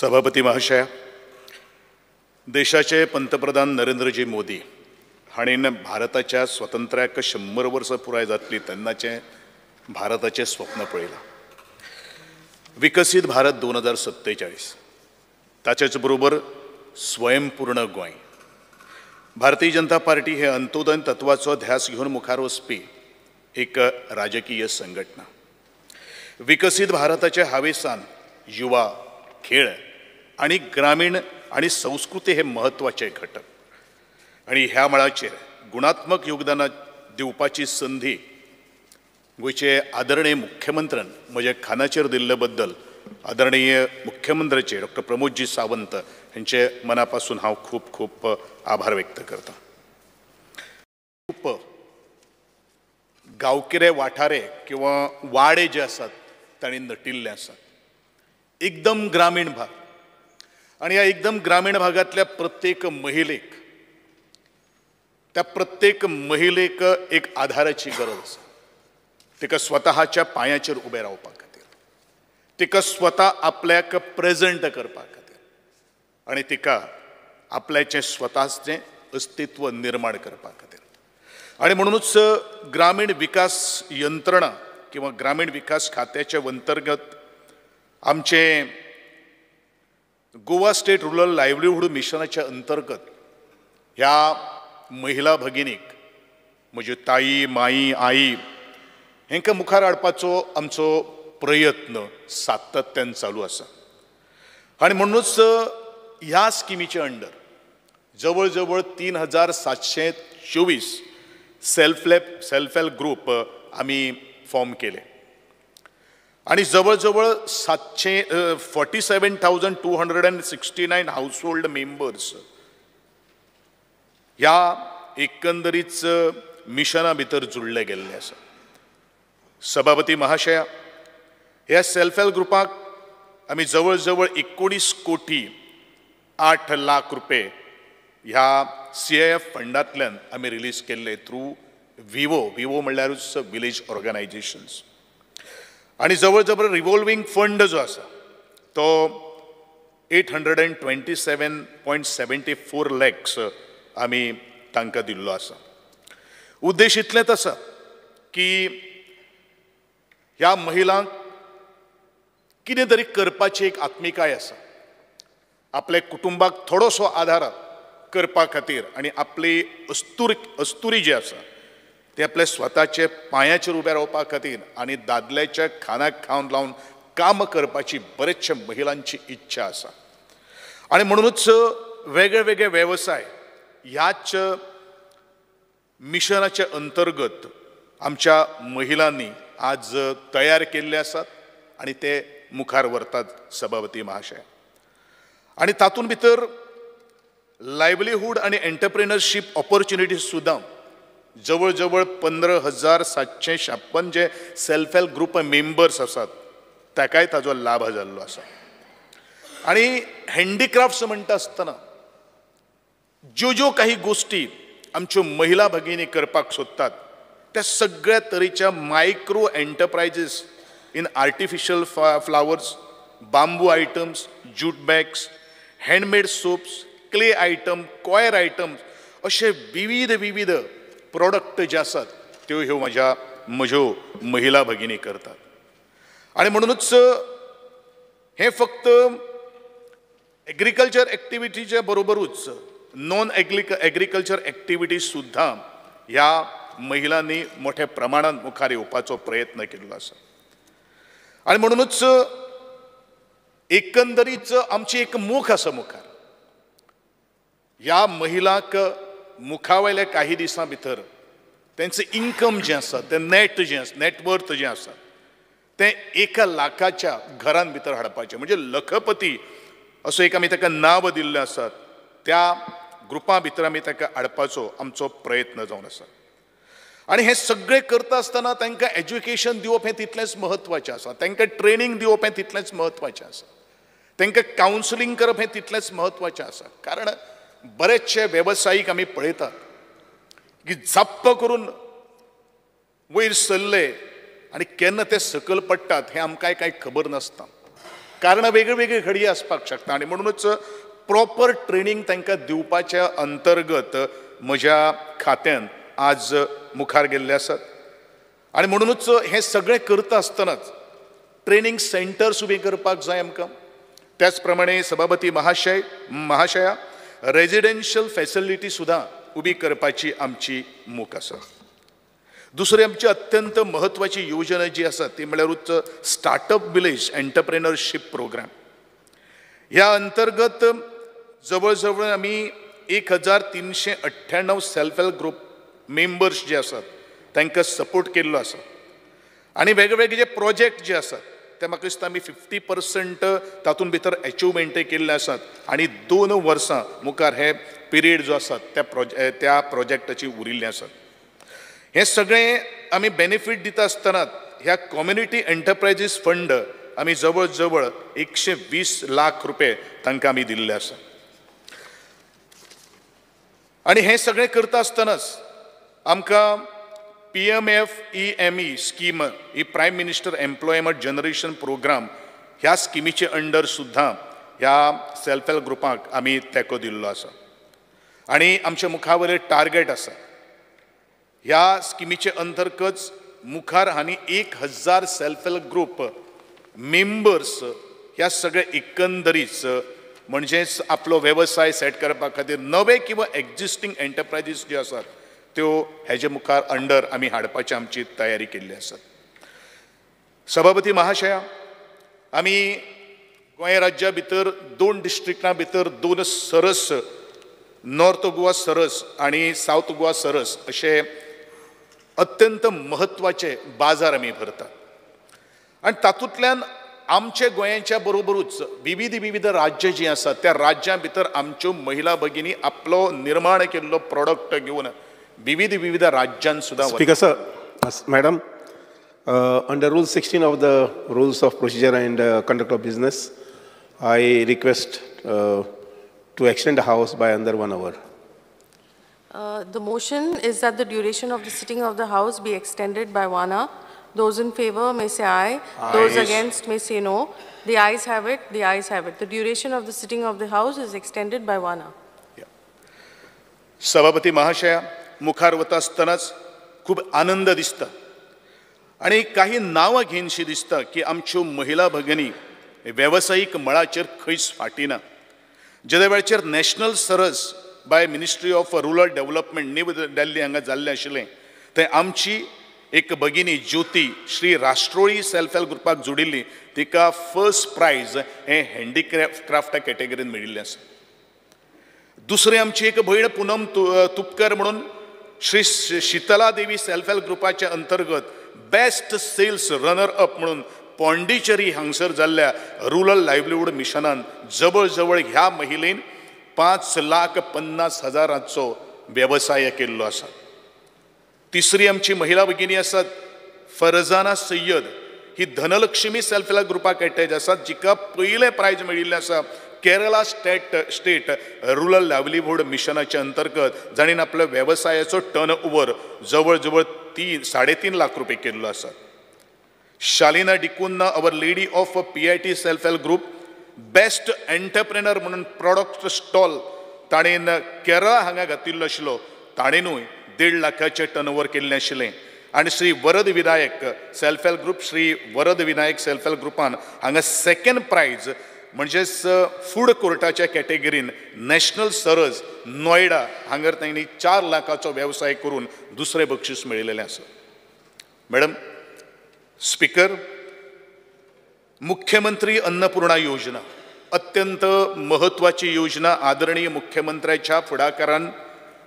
सभापती महाशया, देशाचे पंतप्रधान नरेंद्रजी मोदी हांणी भारताच्या स्वातंत्र्याक 100 वर्सां पुराय जातली तेन्नाचें भारताचें स्वप्न पळयलां. विकसीत भारत 2047, ताचेच बरोबर स्वयंपूर्ण गोंय. भारतीय जनता पार्टी हे अंत्योदय तत्वाचो ध्यास घेवन मुखार वचपी एक राजकीय संघटना. विकसीत भारताच्या हावेसान युवा, खेळ आनी ग्रामीण आनी संस्कृती हे म्हत्वाचे घटक आनी ह्या मळाचेर गुणात्मक योगदान दिवपाची संदी गोंयचे आदरणीय मुख्यमंत्र्यान म्हज्या खानाचेर दिल्ले बद्दल आदरणीय मुख्यमंत्र्याचे डॉक्टर प्रमोदजी सावंत हांचे मनापासून हांव खूब खूब आभार व्यक्त करता. खूब गांवगिरे वाठारे किंवा वाडे जे आसात तांणी नटिल्ले आसात. एकदम ग्रामीण भाग आनी ह्या एकदम ग्रामीण भागांतल्या प्रत्येक महिलेक, त्या प्रत्येक महिलेक एक आधाराची गरज आसा. तिका स्वतःच्या पांयाचेर उबें रावपा खातीर, तिका स्वता आपल्याक प्रेजेंट करपा खातीर आनी तिका आपल्याचें स्वताचें अस्तित्व निर्माण करपा खातीर. आनी म्हणूनच ग्रामीण विकास यंत्रणा किंवा ग्रामीण विकास खात्याच्या अंतर्गत आमचें गोवा स्टेट रुरल लायव्लीहूड मिशनाच्या अंतर्गत ह्या महिला भगिनीक, म्हज्यो ताई, माई, आई हेंकां मुखार हाडपाचो आमचो प्रयत्न सातत्यान चालू आसा. आनी म्हणूनच ह्या स्किमीचे अंडर जवळ जवळ 3724 सेल्फ हेल्प ग्रुप आमी फॉर्म केले आनी जवळ जवळ 47,269 हाऊसहोल्ड मेंबर्स ह्या एकंदरीच मिशना भितर जुळ्ळे गेल्ले आसा. सभापती महाशया, ह्या सेल्फ हेल्प ग्रुपाक आमी जवळ जवळ 19 कोटी 8 लाख रुपये ह्या CIF फंडांतल्यान आमी रिलीज केल्ले थ्रू विवो. विवो म्हणल्यारूच विलेज ऑर्गनायजेशन्स. आनी जवळ जवळ रिवॉल्वींग फंड जो आसा तो 827.74 लॅक्स आमी तांकां दिल्लो आसा. उद्देश इतलेंच आसा की ह्या महिलांक कितें तरी करपाची एक आत्मिकाय आसा, आपल्या कुटुंबाक थोडोसो आधार करपा खातीर आनी आपली अस्तुरी जी आसा ते आपल्या स्वताचे पांयाचेर उबे रावपा खातीर आनी दादल्याच्या खानाक खावन लावन काम करपाची बरेचशे महिलांची इच्छा आसा. आनी म्हणूनच वेगळे वेगळे वेवसाय ह्याच मिशनाच्या अंतर्गत आमच्या महिलांनी आज तयार केल्ले आसात आनी ते मुखार व्हरतात. सभापती महाशय, आनी तातूंत भितर लायव्लीहूड आनी एंटरप्रेनरशीप ऑपॉर्च्युनिटीज सुद्दां जवळ जवळ 15,756 जे सेल्फ हेल्प ग्रुप मेंबर्स आसात ताकाय ताजो लाभ जाल्लो आसा. आनी हँडीक्राफ्ट्स म्हणटा आसतना ज्यो ज्यो काही गोश्टी आमच्यो महिला भगिनी करपाक सोदतात त्या सगळ्या तरेच्या micro enterprises in artificial flowers, bamboo items, jute bags, handmade soaps, clay item, coir items अशे विविध विविध प्रोडक्ट जे आसात त्यो ह्यो म्हज्यो महिला भगिनी करतात. आनी म्हणूनच हें फक्त एग्रीकल्चर एक्टिविटीच्या बरोबरूच नॉन एग्रीकल्चर एक्टिविटीज सुद्दां ह्या महिलांनी मोठ्या प्रमाणांत मुखार येवपाचो प्रयत्न केल्लो आसा. आनी म्हणूनच एकंदरीच आमची एक मोख आसा मुखार, ह्या महिलांक मुखावयल्या काही दिसां भितर तेंचें इन्कम जें आसा तें नॅट जें आसा, नेटवर्थ जें आसा तें 1 लाखाच्या घरान भितर हाडपाचें, म्हणजे लखपती असो एक आमी ताका नांव दिल्लें आसा त्या ग्रुपा भितर आमी ताका हाडपाचो आमचो प्रयत्न जावन आसा. आनी हें सगळें करता आसतना तांकां एज्युकेशन दिवप हें तितलेंच म्हत्वाचें आसा, तांकां ट्रेनींग दिवप हें तितलेंच म्हत्वाचें आसा, तांकां कावन्सिलींग करप हें तितलेंच म्हत्वाचें आसा. कारण बरेचशे वेवसायीक आमी पळयतात की झप्प करून वयर सरले आनी केन्ना ते सकयल पडटात हें आमकां कांय खबर नासता. कारणां वेगळी वेगळी घडये आसपाक शकता आनी म्हणूनच प्रॉपर ट्रेनींग तांकां दिवपाच्या अंतर्गत म्हज्या खात्यान आज मुखार गेल्ले आसात. आनी म्हणूनच हें सगळें करता आसतनाच ट्रेनींग सेंटर्स उबीं करपाक जाय आमकां. त्याच प्रमाणे सभापती महाशया रेजिडेन्शियल फॅसिलिटी सुद्दां उबी करपाची आमची मोख आसा. दुसरी आमची अत्यंत म्हत्वाची योजना जी आसा ती म्हळ्यारूच स्टार्टअप विलेज एंटरप्रेनरशीप प्रोग्राम. ह्या अंतर्गत जवळ जवळ आमी 1398 सेल्फ हेल्प ग्रुप मेंबर्स जे आसात तांकां सपोर्ट केल्लो आसा आनी वेगवेगळे जे प्रोजेक्ट जे आसात ते म्हाका दिसता आमी 50% तातूंत भितर एचिवमेंटय केल्ले आसात आनी 2 वर्सां मुखार हे पिरियड जो आसा त्या प्रोजेक्टाची उरिल्ले आसात. हें सगळें आमी बेनिफीट दिता आसतना ह्या कम्युनिटी एंटरप्रायजीस फंड आमी जवळ जवळ 120 लाख रुपये तांकां आमी दिल्ले आसा. आनी हें सगळें करता आसतनाच आमकां PMFEME scheme ही prime minister employment generation programme ह्या स्किमीचे अंडर सुद्दां ह्या सेल्फ हेल्प ग्रुपाक आमी तेंको दिल्लो आसा आनी आमच्या मुखा वयर टार्गेट आसा. ह्या स्किमीचे अंतर्गत मुखार आनी 1000 सेल्फ हेल्प ग्रुप मेंबर्स ह्या सगळे एकंदरीच म्हणजेच आपलो वेवसाय सेट करपा खातीर नवे किंवा एक्झिस्टींग एंटरप्रायजीस ज्यो आसात त्यो हेजे मुखार अंडर आमी हाडपाची आमची तयारी केल्ली आसा. सभापती महाशया, आमी गोंय राज्या भितर 2 डिस्ट्रिक्टां भितर 2 सरस, नॉर्थ गोवा सरस आनी सावथ गोवा सरस अशे अत्यंत म्हत्वाचे बाजार आमी भरतात आनी तातूंतल्यान आमच्या गोंयाच्या बरोबरूच विविध विविध राज्य जीं आसात त्या राज्यां भितर आमच्यो महिला भगिनी आपलो निर्माण केल्लो प्रोडक्ट घेवन विविध विविध राज्यां सुद्दां. Speaker sir, madam, under rule 16 of the rules of procedure and conduct of business, I request to extend the house by another 1 hour. The motion is that the duration of the sitting of the house be extended by 1 hour. Those in favor may say aye. Aye. Those against may say no. The ayes have it. The ayes have it. The duration of the sitting of the house is extended by 1 hour. Yeah. सभापती महाशया, मुखार वता आसतनाच खूब आनंद दिसता आनी काही नांवां घेनशी दिसता की आमच्यो महिला भगिनी वेवसायीक मळाचेर खंयच फाटीं ना. जेद्या वेळाचेर national Saras by ministry of rural development new Delhi हांगा जाल्लें आशिल्लें थंय आमची एक भगिनी ज्योती श्री राष्ट्रोळी सेल्फ हेल्प ग्रुपाक जोडिल्ली, तिका फर्स्ट प्रायज हें हँडीक्राफ्ट कॅटेगरीन मेळिल्लें आसा. दुसरी आमची एक भयण पुनम तुपकर म्हणून श्री शितला देवी सेल्फ हेल्प ग्रुपाच्या अंतर्गत बेस्ट सेल्स रनर अप म्हणून पॉंडिचेरी हांगसर जाल्ल्या रुरल लायवलीहूड मिशनान जवळ जवळ ह्या महिलेन 5,50,000 वेवसाय केल्लो आसा. तिसरी आमची महिला भगिनी आसात फरजाना सय्यद, ही धनलक्ष्मी सेल्फ हेल्प ग्रुपाक एटॅच आसात, जिका पयलें प्रायज मेळिल्लें आसा केरला स्टेट रुरल लायवलीहूड मिशनाच्या अंतर्गत, जाणें आपल्या वेवसायाचो टर्न ओवर जवळ जवळ 3.5 लाख रुपये केल्लो आसा. Shalina D'Cunha, our lady of PIT self help group, best entrepreneur म्हणून प्रॉडक्ट स्टॉल ताणें केरळा हांगा घातिल्लो आशिल्लो, ताणेनूय 1.5 लाखाचें टर्न ओवर केल्लें आशिल्लें. आनी Shri Varad Vinayak self help group, Shri Varad Vinayak self help ग्रुपान हांगा सेकंड प्रायज म्हणजेच फूड कोर्टाच्या कॅटेगरीन नॅशनल सरज नोयडा हांगर तांणी 4 लाखाचो वेवसाय करून दुसरें बक्षीस मेळिल्लें आसा. मॅडम स्पीकर, मुख्यमंत्री अन्नपूर्णा योजना अत्यंत महत्वाची योजना. आदरणीय मुख्यमंत्र्याच्या फुडाकारान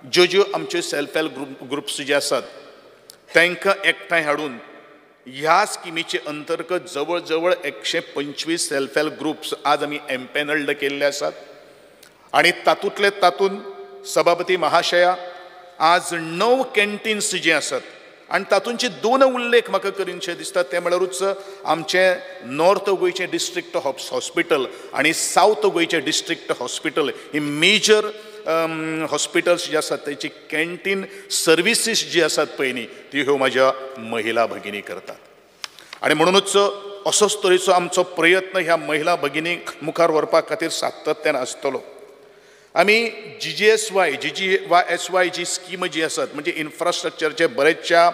ज्यो ज्यो आमचे सेल्फ हेल्प ग्रुप्स जे आसात तांकां एकठांय हाडून ह्या स्किमीचे अंतर्गत जवळ जवळ 125 सेल्फ हेल्प ग्रुप्स आज आमी एम्पॅनल्ड केल्ले आसात आनी तातूंतले तातूंत सभापती महाशया आज 9 कॅन्टीन्स जी आसात आनी तातूंचे 2 उल्लेख म्हाका करीनशे दिसता, ते म्हळ्यारूच आमचें नॉर्थ गोंयचें डिस्ट्रिक्ट हॉस्पिटल आनी सावथ गोंयचें डिस्ट्रिक्ट हॉस्पिटल ही मेजर हॉस्पिटल्स जे आसात तेची कॅन्टीन सर्विसीस जी आसात पळय न्ही ती ह्यो म्हाज्या महिला भगिनी करतात. आनी म्हणूनच असोच तरेचो आमचो प्रयत्न ह्या महिला भगिनीक मुखार व्हरपा खातीर सातत्यान आसतलो. आमी GGSY GGYSY जी स्कीम जी आसात म्हणजे इन्फ्रास्ट्रक्चरचे बरेचशा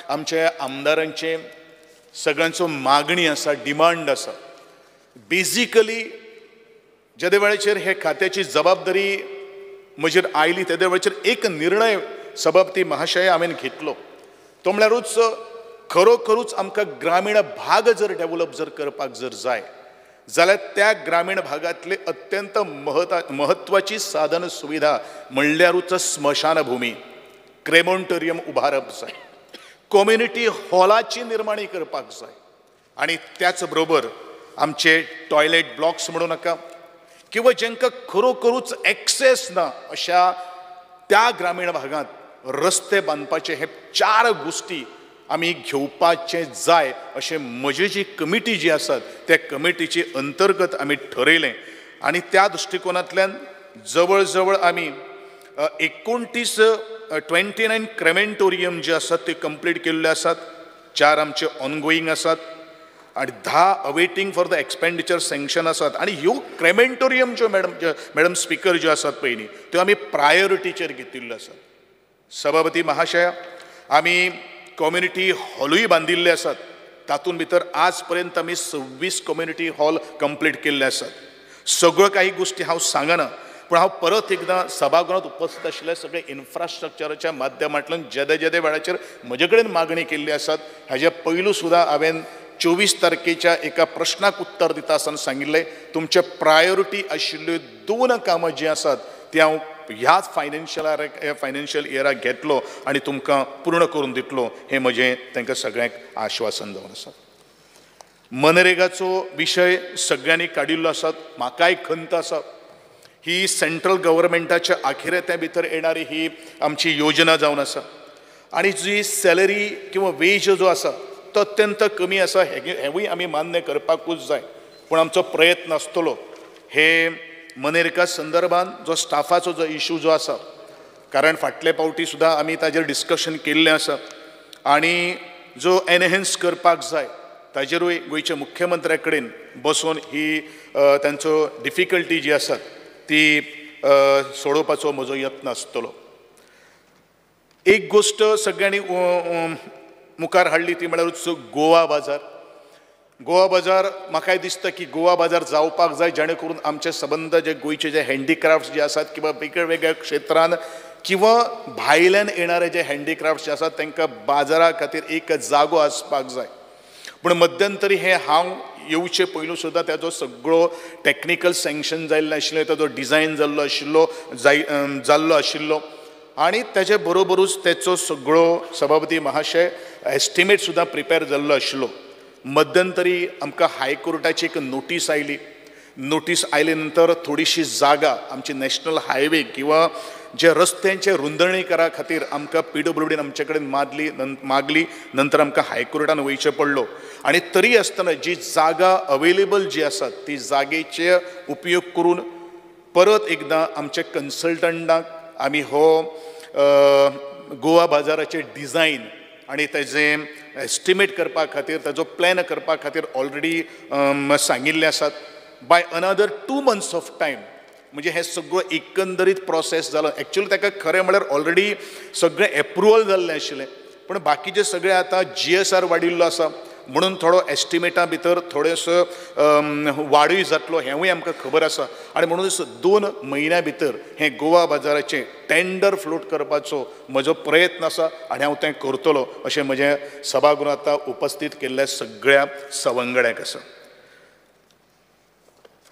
आमच्या आमदारांचे सगळ्यांचो मागणी आसा, डिमांड आसा. बेजिकली जेदे वेळाचेर हे खात्याची जबाबदारी म्हजेर आयली तेदे वेळाचेर एक निर्णय सभापती महाशय हांवें घेतलो, तो म्हळ्यारूच खरोखरूच आमकां ग्रामीण भाग जर डेवलप जर करपाक जर जाय जाल्यार त्या ग्रामीण भागांतले अत्यंत महत्वाची साधन सुविधा म्हणल्यारूच स्मशानभूमी, क्रेमोंटोरियम उबारप जाय, कम्युनिटी हॉलाची निर्माणी करपाक जाय आनी त्याच बरोबर आमचे टॉयलेट ब्लॉक्स म्हणू नाका किंवा जांकां खरोखरूच एक्सेस ना अशा त्या ग्रामीण भागांत रस्ते बांदपाचे हे 4 गोष्टी आमी घेवपाचे जाय अशें म्हजी जी कमिटी जी आसात त्या कमिटीचे अंतर्गत आमी ठरयलें आनी त्या दृश्टिकोनांतल्यान जवळ जवळ आमी 29 क्रेमेंटोरियम जे आसात ते कंप्लीट केल्ले आसात, 4 आमचे ऑनगोईंग आसात आनी 10 awaiting for the expenditure sanction आसात. आनी ह्यो क्रेमेंटोरियम ज्यो मॅडम स्पीकर ज्यो आसात पळय न्ही त्यो आमी प्रायोरिटीचेर घेतिल्ल्यो आसात. सभापती महाशया, आमी कम्युनिटी हॉलूय बांदिल्ले आसात, तातूंत भितर आज पर्यंत आमी 26 कम्युनिटी हॉल कंप्लीट केल्ले आसात. सगळ्यो काही गोष्टी हांव सांगना, पूण हांव परत एकदां सभागृहांत उपस्थित आशिल्ल्या सगळे इन्फ्रास्ट्रक्चराच्या माध्यमांतल्यान जेदे जेदे वेळाचेर म्हजे कडेन मागणी केल्ली आसात हाजे पयलू सुद्दां हांवें 24 तारखेच्या एका प्रश्नाक उत्तर दिता आसतना सांगिल्लें तुमचे प्रायोरिटी आशिल्ल्यो 2 कामां जीं आसात ती हांव ह्याच फायनान्शियल इयराक घेतलो आनी तुमकां पूर्ण करून दितलो हें म्हजें तांकां सगळ्यांक आश्वासन जावन आसा. मनरेगाचो विशय सगळ्यांनी काडिल्लो आसा, म्हाकाय खंत आसा. ही सेंट्रल गव्हर्मेंटाच्या आखिरेत्या भितर येणारी ही आमची योजना जावन आसा आनी जी सॅलरी किंवा वेज जो आसा तो अत्यंत कमी आसा हेंवूय आमी मान्य करपाकूच जाय, पूण आमचो प्रयत्न आसतलो हे मनरेगा संदर्भात जो स्टाफाचो जो इशू जो आसा, कारण फाटले पावटी सुद्दां आमी ताजेर डिस्कशन केल्लें आसा आनी जो एनहेन्स करपाक जाय ताजेरूय गोंयच्या मुख्यमंत्र्या कडेन बसून ही तांचो डिफिकल्टी जी आसा ती सोडोवपाचो म्हजो यत्न आसतलो. एक गोश्ट सगळ्यांनी मुखार हाडली ती म्हळ्यारूच गोवा बाजार. गोवा बाजार म्हाकाय दिसता की गोवा बाजार जावपाक जाय जेणे करून आमचे सबंद जे गोंयचे जे हँडीक्राफ्ट्स जे आसात किंवा वेगळ्या क्षेत्रान किंवा भायल्यान येणारे जे हँडीक्राफ्ट्स जे आसात तांकां बाजारा खातीर एक जागो आसपाक जाय. पूण मध्यंतरी हें हांव येवचे पयलू सुद्दां ताजो सगळो टॅक्निकल सँक्शन जाल्लें आशिल्लें, ताजो डिजायन जाल्लो आशिल्लो जाल्लो आशिल्लो आनी ताजे बरोबरूच तेचो सगळो सभापती महाशय एस्टिमेट सुद्दां प्रिपेर जाल्लो आशिल्लो. मध्यंतरी आमकां हायकोर्टाची एक नोटीस आयली, नोटीस आयले नंतर थोडीशी जागा आमची नॅशनल हायवे किंवा जे रस्त्यांचे रुंदणीकरा खातीर आमकां पीडब्ल्यूडीन आमचे कडेन मागली, नंतर आमकां हायकोर्टान वयचें पडलो आनी तरी आसतना जी जागा अवेलेबल जी आसा ती जागेचे उपयोग करून परत एकदां आमचे कन्सल्टंटाक आमी हो गोवा बाजाराचे डिजायन आनी तेजें एस्टिमेट करपा खातीर ताजो प्लॅन करपा खातीर ऑलरेडी सांगिल्लें आसात. By another 2 months of time म्हणजे हें सगळो एकंदरीत प्रोसेस जालो. एक्चुअली ताका खरें म्हळ्यार ऑलरेडी सगळें एप्रुवल जाल्लें आशिल्लें, पूण बाकीचें सगळें आतां GSR वाडिल्लो आसा म्हणून थोडो एस्टिमेटा भितर थोडेसो वाडूय जातलो हेंवूय आमकां खबर आसा आनी म्हणूनच 2 म्हयन्या भितर हें गोवा बाजाराचें टेंडर फ्लोट करपाचो म्हजो प्रयत्न आसा आनी हांव तें करतलो अशें म्हजें सभागृहांत उपस्थित केल्ल्या सगळ्या सवंगड्यांक आसा.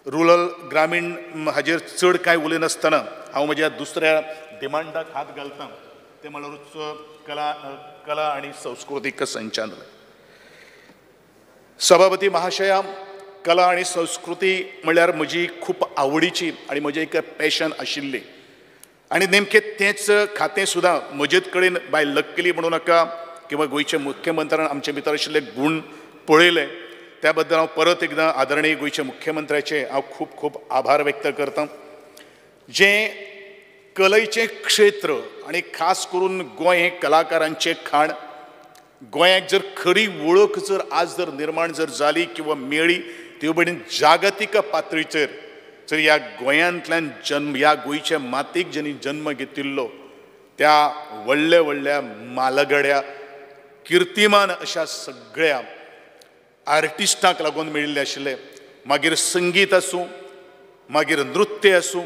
रुरल ग्रामीण हाजेर चड कांय उलयनासतना हांव म्हज्या दुसऱ्या डिमांडाक हात घालता, तें म्हळ्यारूच कला आनी संस्कृतीक संचालनालय. सभापती महाशया, कला आनी संस्कृती म्हळ्यार म्हजी खूब आवडीची आनी म्हजें एक पॅशन आशिल्ली आनी नेमकें तेंच खातें सुद्दां म्हजेच कडेन बाय लक्कीली म्हणू नाका किंवा गोंयच्या मुख्यमंत्र्यान आमचे भितर आशिल्ले गूण पळयले त्या बद्दल हांव परत एकदां आदरणीय गोंयच्या मुख्यमंत्र्याचे हांव खूब खूब आभार व्यक्त करतां. जें कलेचें क्षेत्र आनी खास करून गोंय हें कलाकारांचें खाण, गोंयाक जर खरी वळख जर आज जर निर्माण जर जाली किंवा मेळ्ळी ती बडीन जागतीक पातळीचेर जर ह्या गोंयांतल्यान जन्म ह्या गोंयच्या मातीक ज्यांनी जन्म घेतिल्लो त्या व्हडल्या व्हडल्या मालगड्या किर्तिमान अशा सगळ्या आर्टिस्टांक लागून मेळिल्ले आशिल्ले. मागीर संगीत आसूं, मागीर नृत्य आसूं,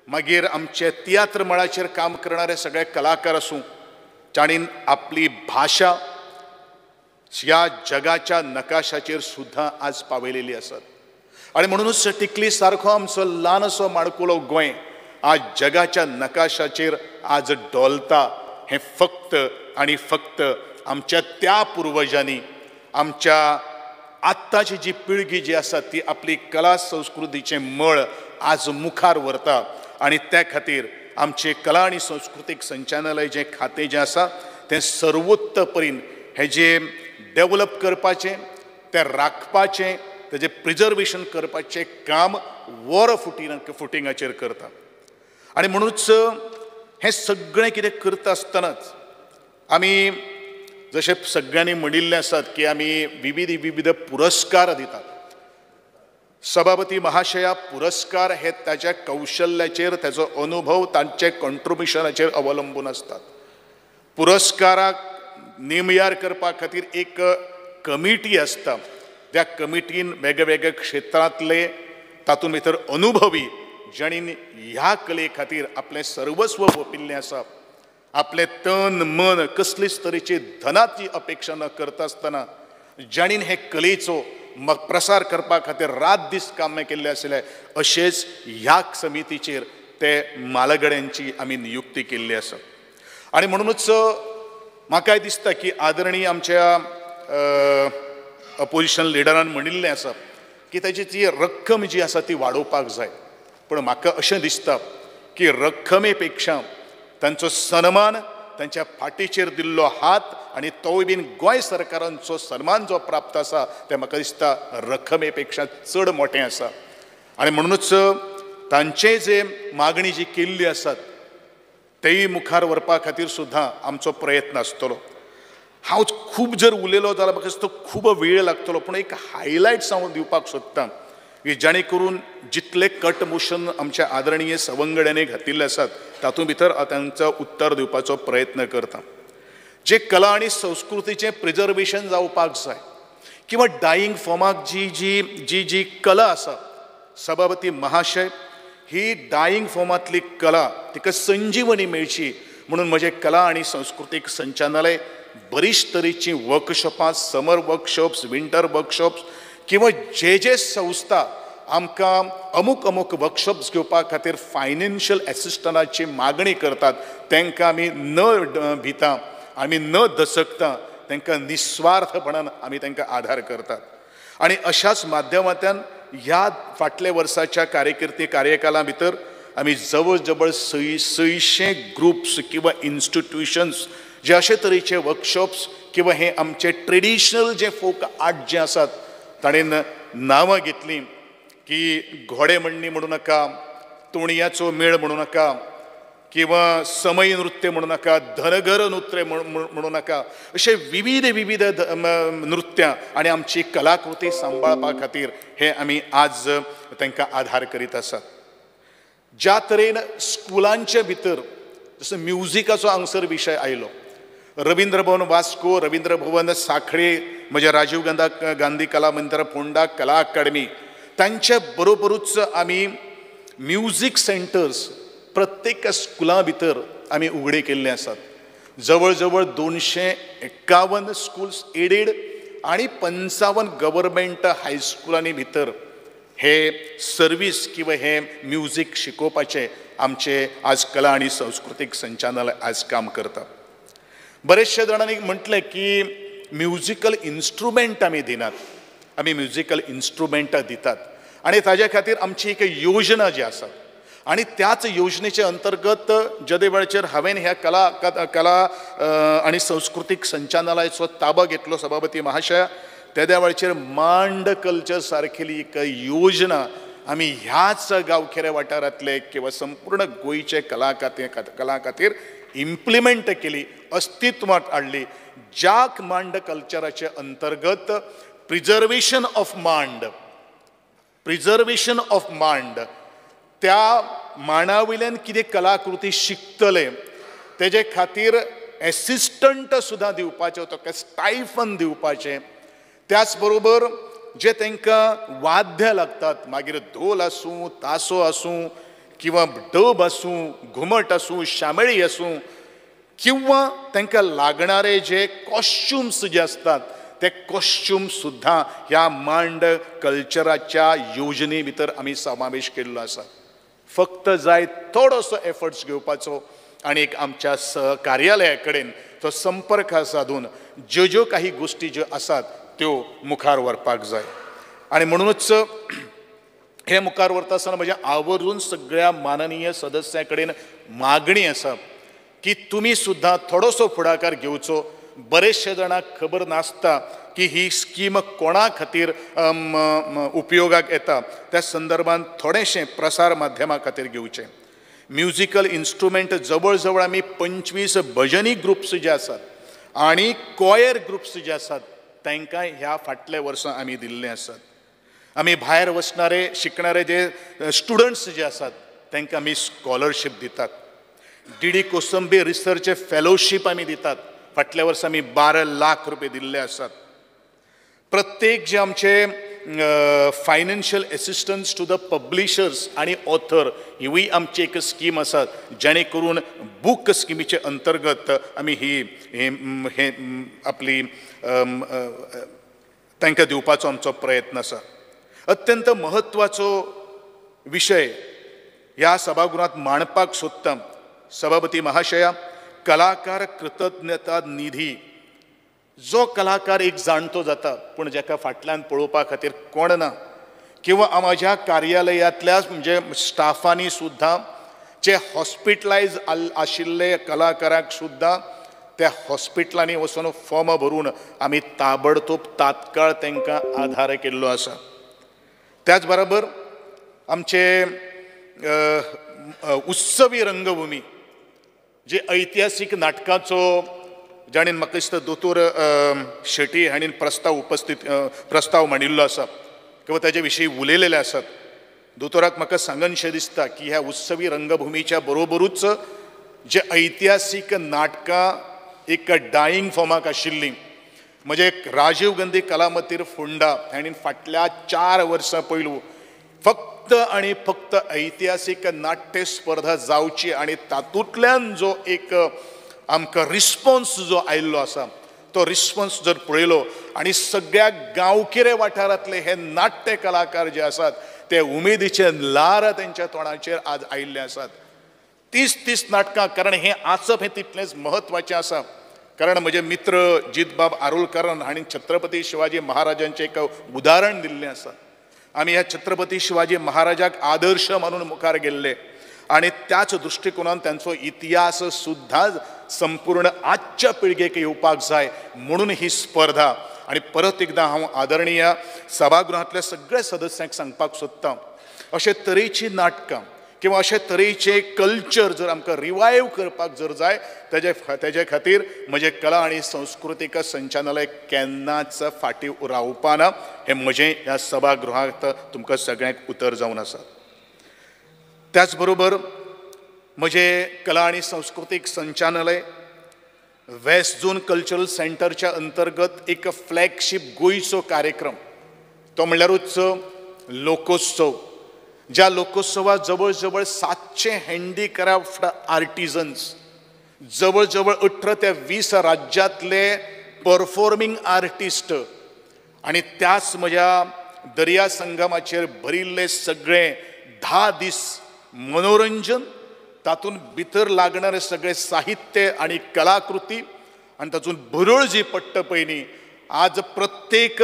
मागीर आमचे तियात्र मळाचेर काम करणारे सगळे कलाकार आसूं, जाणीन आपली भाशा ह्या जगाच्या नकाशाचेर सुद्दां आज पावयलेली आसात. आनी म्हणूनच टिकली सारको आमचो ल्हानसो माणकुलो गोंय आज जगाच्या नकाशाचेर आज डोलता हें फक्त आनी फक्त आमच्या त्या पुर्वजांनी, आमच्या आत्ताची जी पिळगी जी आसा ती आपली कला संस्कृतीचें मळ आज मुखार व्हरता. आनी त्या खातीर आमचें कला आनी संस्कृतीक संचालनालय जें खातें जें आसा तें सर्वोत्त परीन हें जें डेवलप करपाचें, तें राखपाचें, तेजें प्रिजर्वेशन करपाचें काम वर फुटिंगाचेर करता. आनी म्हणूच हें सगळें कितें करता आसतनाच आमी जशें सगळ्यांनी म्हणिल्लें आसात की आमी विविध विविध पुरस्कार दितात. सभापती महाशया, पुरस्कार हे ताच्या कौशल्याचेर, ताचो अनुभव, तांचे कॉन्ट्रिब्युशनाचेर अवलंबून आसतात. पुरस्काराक नेमयार करपा खातीर एक कमिटी आसता. त्या कमिटीन वेगवेगळ्या क्षेत्रांतले तातूंत भितर अनुभवी जाणीन ह्या कले खातीर आपलें सर्वस्व ओंपिल्लें आसा, आपलें तन मन कसलीच तरेची धनाची अपेक्षा न करता आसतना जाणीन हे कलेचो प्रसार करपा खातीर रात दीस कामां केल्लें आशिल्लें, अशेंच ह्या समितीचेर ते मालगड्यांची आमी नियुक्ती केल्ली आसा. आनी म्हणूनच म्हाकाय दिसता की आदरणीय आमच्या अपोजिशन लिडरान म्हणिल्लें आसा की ताची ती रक्कम जी आसा ती वाडोवपाक जाय. पूण म्हाका अशें दिसता की रक्कमे पेक्षा तांचो सन्मान, तांच्या फाटीचेर दिल्लो हात आनी तोय बीन गोंय सरकारांचो सन्मान जो प्राप्त आसा तें म्हाका दिसता रक्कमे पेक्षा चड मोठें आसा. आनी म्हणूनच तांचे जे मागणी जी केल्ली आसात तेय मुखार व्हरपा खातीर सुद्दां आमचो प्रयत्न आसतलो. हांव खूब जर उलयलो जाल्यार म्हाका दिसता खूब वेळ लागतलो, पूण एक हायलायट्स हांव दिवपाक सोदतां की जाणे करून जितले कट मोशन आमच्या आदरणीय सवंगड्यांनी घातिल्ले आसात तातूंत भितर हांव तांचो उत्तर दिवपाचो प्रयत्न करता. जे कला आनी संस्कृतीचें प्रिजर्वेशन जावपाक जाय किंवा डायींग फॉर्माक जी जी जी जी कला आसा, सभापती महाशय, ही डायींग फॉर्मांतली कला तिका संजीवनी मेळची म्हणून म्हजें कला आनी संस्कृतीक संचालनालय बरीच तरेचीं वर्कशॉपां, समर वर्कशॉप्स, विंटर वर्कशॉप्स किंवा जे जे संस्था आमकां अमूक अमूक वर्कशॉप्स घेवपा खातीर फायनान्शियल एसिस्टंटाची मागणी करतात तांकां आमी न भिता, आमी न दसकता तांकां निस्वार्थपणान आमी तांकां आधार करतात. आनी अशाच माध्यमांतल्यान ह्या फाटल्या वर्साच्या कार्यकिर्ती कार्यकाला भितर आमी जवळ जवळ 600 ग्रुप्स किंवा इन्स्टिट्युशन्स जे अशे तरेचे वर्कशॉप्स किंवा हे आमचे ट्रेडिशनल जे फोक आर्ट जे आसात ताणें नांवां घेतलीं की घोडे म्हणणी म्हणू नाका, तोणयाचो मेळ म्हणू नाका, किंवा समय नृत्य म्हणू नाका, धनगर नृत्य म्हणू नाका, अशे विविध विविध नृत्यां आनी आमची कलाकृती सांबाळपा खातीर हे आमी आज तांकां आधार करीत आसात. ज्या तरेन स्कुलांचे भितर जसो म्युजिकाचो हांगसर विशय आयलो, रवींद्र भवन वास्को, रवींद्र भवन सांखळे, म्हणजे राजीव गांधी कला मंदिर फोंडा, कला अकादमी, तांचे बरोबरूच आमी म्युजीक सेंटर्स प्रत्येक स्कुलां भितर आमी उगडे केल्ले आसात. जवळ जवळ 251 स्कूल्स एडेड आनी 55 गव्हर्मेंट हायस्कुलांनी भितर हे सर्वीस किंवा हे म्युजीक शिकोवपाचें आमचे आज कला आनी संस्कृतीक संचालनालय आज काम करता. बरेचशे जाणांनी म्हटलें की म्युजिकल इन्स्ट्रुमेंट आमी दिनात, आमी म्युजिकल इन्स्ट्रुमेंटां दितात आनी ताज्या खातीर आमची एक योजना जी आसा आनी त्याच योजनेचे अंतर्गत जेदे वेळाचेर हांवें ह्या कला कला आनी संस्कृतीक संचालनालयाचो ताबो घेतलो सभापती महाशया, तेद्या वेळाचेर मांड कल्चर सारकेली एक योजना आमी ह्याच गांवखेऱ्या वाठारांतले किंवा संपूर्ण गोंयचे कला खातीर इम्प्लिमेंट केली, अस्तित्वांत हाडली. ज्या मांड कल्चराचे अंतर्गत प्रिजर्वेशन ऑफ मांड, प्रिजर्वेशन ऑफ मांड, त्या मांडा वयल्यान कितें कलाकृती शिकतले तेजे खातीर एसिस्टंट सुद्दां दिवपाचें, ताका स्टायफन दिवपाचें. त्याच बरोबर जे तांकां वाद्य लागतात, मागीर धोल आसूं, तासो आसूं किंवा डब आसूं, घुमट आसूं, शामेळी आसूं, किंवा तांकां लागणारे जे कॉस्ट्युम्स जे आसतात ते कॉस्ट्युम सुद्दां ह्या मांड कल्चराच्या योजने भितर आमी समावेश केल्लो आसा. फक्त जाय थोडोसो एफर्ट्स घेवपाचो आनी एक आमच्या सहकार्यालया कडेन तो संपर्क साधून ज्यो ज्यो काही गोश्टी ज्यो आसात त्यो मुखार व्हरपाक जाय. आनी म्हणूनच हे मुखार व्हरता आसतना म्हज्या आवर्जून सगळ्या माननीय सदस्यां कडेन मागणी आसा की तुमी सुद्दां थोडोसो फुडाकार घेवचो. बरेचशे जाणांक खबर नासता की ही स्कीम कोणा खातीर उपयोगाक येता, त्या संदर्भात थोडेशें प्रसार माध्यमा खातीर घेवचें. म्युजिकल इन्स्ट्रुमेंट जवळ जवळ आमी 25 भजनी ग्रुप्स जे आसात आनी कॉयर ग्रुप्स जे आसात तांकां ह्या फाटल्या वर्सां आमी दिल्ले आसात. आमी भायर वचणारे शिकणारे जे स्टुडंट्स जे आसात तांकां आमी स्कॉलरशीप दितात. D D Kosambi research fellowship आमी दितात. फाटल्या वर्सा आमी 12 लाख रुपये दिल्ले आसात. प्रत्येक जे आमचे financial assistance to the publishers आनी ऑथर हिवूय आमची एक स्कीम आसा, जेणे करून बूक स्किमीचे अंतर्गत आमी ही हे आपली तांकां दिवपाचो आमचो प्रयत्न आसा. अत्यंत म्हत्वाचो विशय ह्या सभागृहांत मांडपाक सोदता. सभापती महाशया, कलाकार कृतज्ञता निधी, जो कलाकार एक जाणतो जाता पूण जाका फाटल्यान पळोवपा खातीर कोण ना, किंवा म्हज्या कार्यालयांतल्या म्हणजे स्टाफांनी सुद्दां जे हॉस्पिटलायज आशिल्ले कलाकारांक सुद्दां त्या हॉस्पिटलांनी वचून फॉर्म भरून आमी ताबडतोब तात्काळ तांकां आधार केल्लो आसा. त्याच बरोबर आमचे उत्सवी रंगभूमी जे ऐतिहासीक नाटकाचो जाणें म्हाका दिसता दोतोर शेटी हांणी प्रस्ताव उपस्थित प्रस्ताव मांडिल्लो आसा किंवा ताजे विशीं उलयलेले आसात. दोतोराक म्हाका सांगनशें दिसता की ह्या उत्सवी रंगभुमीच्या बरोबरूच जे ऐतिहासीक नाटकां एक डायींग फॉर्माक आशिल्लीं, म्हणजे राजीव गांधी कलामंदीर फोंडा हांणी फाटल्या 4 वर्सां पयलू फक्त आनी फक्त ऐतिहासीक नाट्य स्पर्धा जावची आनी तातूंतल्यान जो एक आमकां रिस्पॉन्स जो आयिल्लो आसा तो रिस्पॉन्स जर पळयलो आनी सगळ्या गांवगिरे वाठारांतले हे नाट्य कलाकार जे आसात ते उमेदीचे ल्हार तेंच्या तोंडाचेर आज आयिल्ले आसात. 30-30 नाटकां, कारण हें आसप हें तितलेंच म्हत्वाचें आसा. कारण म्हजे मित्र जितबाब आरोलकरान हांणी छत्रपती शिवाजी महाराजांचें एक उदाहरण दिल्लें आसा. आमी ह्या छत्रपती शिवाजी महाराजाक आदर्श मानून मुखार गेल्ले आनी त्याच दृश्टिकोनान तांचो इतिहास सुद्दां संपूर्ण आजच्या पिळगेक येवपाक जाय म्हणून ही स्पर्धा. आनी परत एकदां हांव आदरणीय सभागृहांतल्या सगळ्या सदस्यांक सांगपाक सोदतां, अशे तरेची नाटकां किंवा अशे तरेचे कल्चर जर आमकां रिवायव करपाक जर जाय तेजे खातीर म्हजें कला आनी संस्कृतीक संचालनालय केन्नाच फाटीं रावपाना हें म्हजें ह्या सभागृहांत तुमकां सगळ्यांक उतर जावन आसा. त्याच बरोबर म्हजें कला आनी संस्कृतीक संचालनालय वेस्ट झोन कल्चरल सेंटरच्या अंतर्गत एक फ्लॅगशीप गोंयचो कार्यक्रम, तो म्हणल्यारूच लोकोत्सव, ज्या लोकोत्सवात जवळ जवळ 700 हँडीक्राफ्ट आर्टिजन्स, जवळ जवळ 18 ते 20 राज्यांतले परफॉर्मिंग आर्टिस्ट आनी त्याच म्हज्या दर्या संगमाचेर भरिल्ले सगळे 10 दीस मनोरंजन, तातूंत भितर लागणारे सगळे साहित्य आनी कलाकृती आनी तातूंत भरळ जी पडटा पळय न्ही, आज प्रत्येक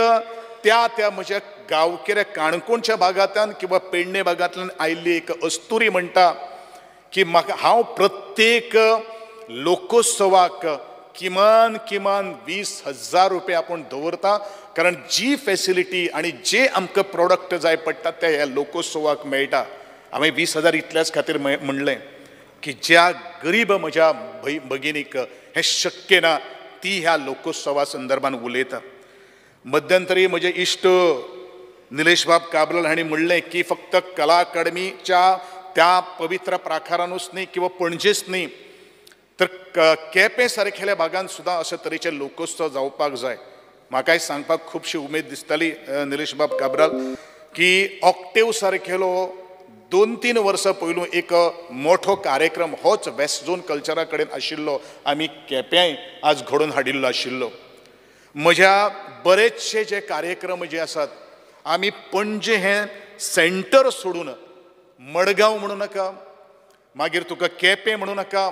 त्या त्या म्हज्या गांवगिऱ्या काणकोणच्या भागांतल्यान किंवा पेडणे भागांतल्यान आयिल्ली एक अस्तुरी म्हणटा की म्हाका हांव प्रत्येक लोकोत्सवाक किमान किमान 20,000 रुपया आपूण दवरता, कारण जी फेसिलिटी आनी जे आमकां प्रोडक्ट जाय पडटा ते ह्या लोकोत्सवाक मेळटा. हांवें 20,000 इतल्याच खातीर म्हणलें की ज्या गरीब म्हज्या भगिनीक हें शक्य ना ती ह्या लोकोत्सवा संदर्भान उलयता. मध्यंतरी म्हजे इश्ट निलेश बाब काब्राल हांणी म्हणलें की फक्त कला अकादमीच्या त्या पवित्र प्राकारानूच न्ही किंवा पणजेच न्ही तर केपें सारकेल्या भागान सुद्दां अशे तरेचे लोकोत्सव जावपाक जाय. म्हाकाय सांगपाक खुबशी उमेद दिसताली निलेश बाब काब्राल की ऑक्टेव सारकेलो 2-3 वर्सां पयलू एक मोठो कार्यक्रम होच वेस्ट झोन कल्चरा कडेन आशिल्लो, आमी केप्यांय आज घडोवन हाडिल्लो आशिल्लो. म्हज्या बरेचशे जे कार्यक्रम जे आसात आमी पणजे हें सेंटर सोडून मडगांव म्हणू नाका, मागीर तुका केपें म्हणू नाका,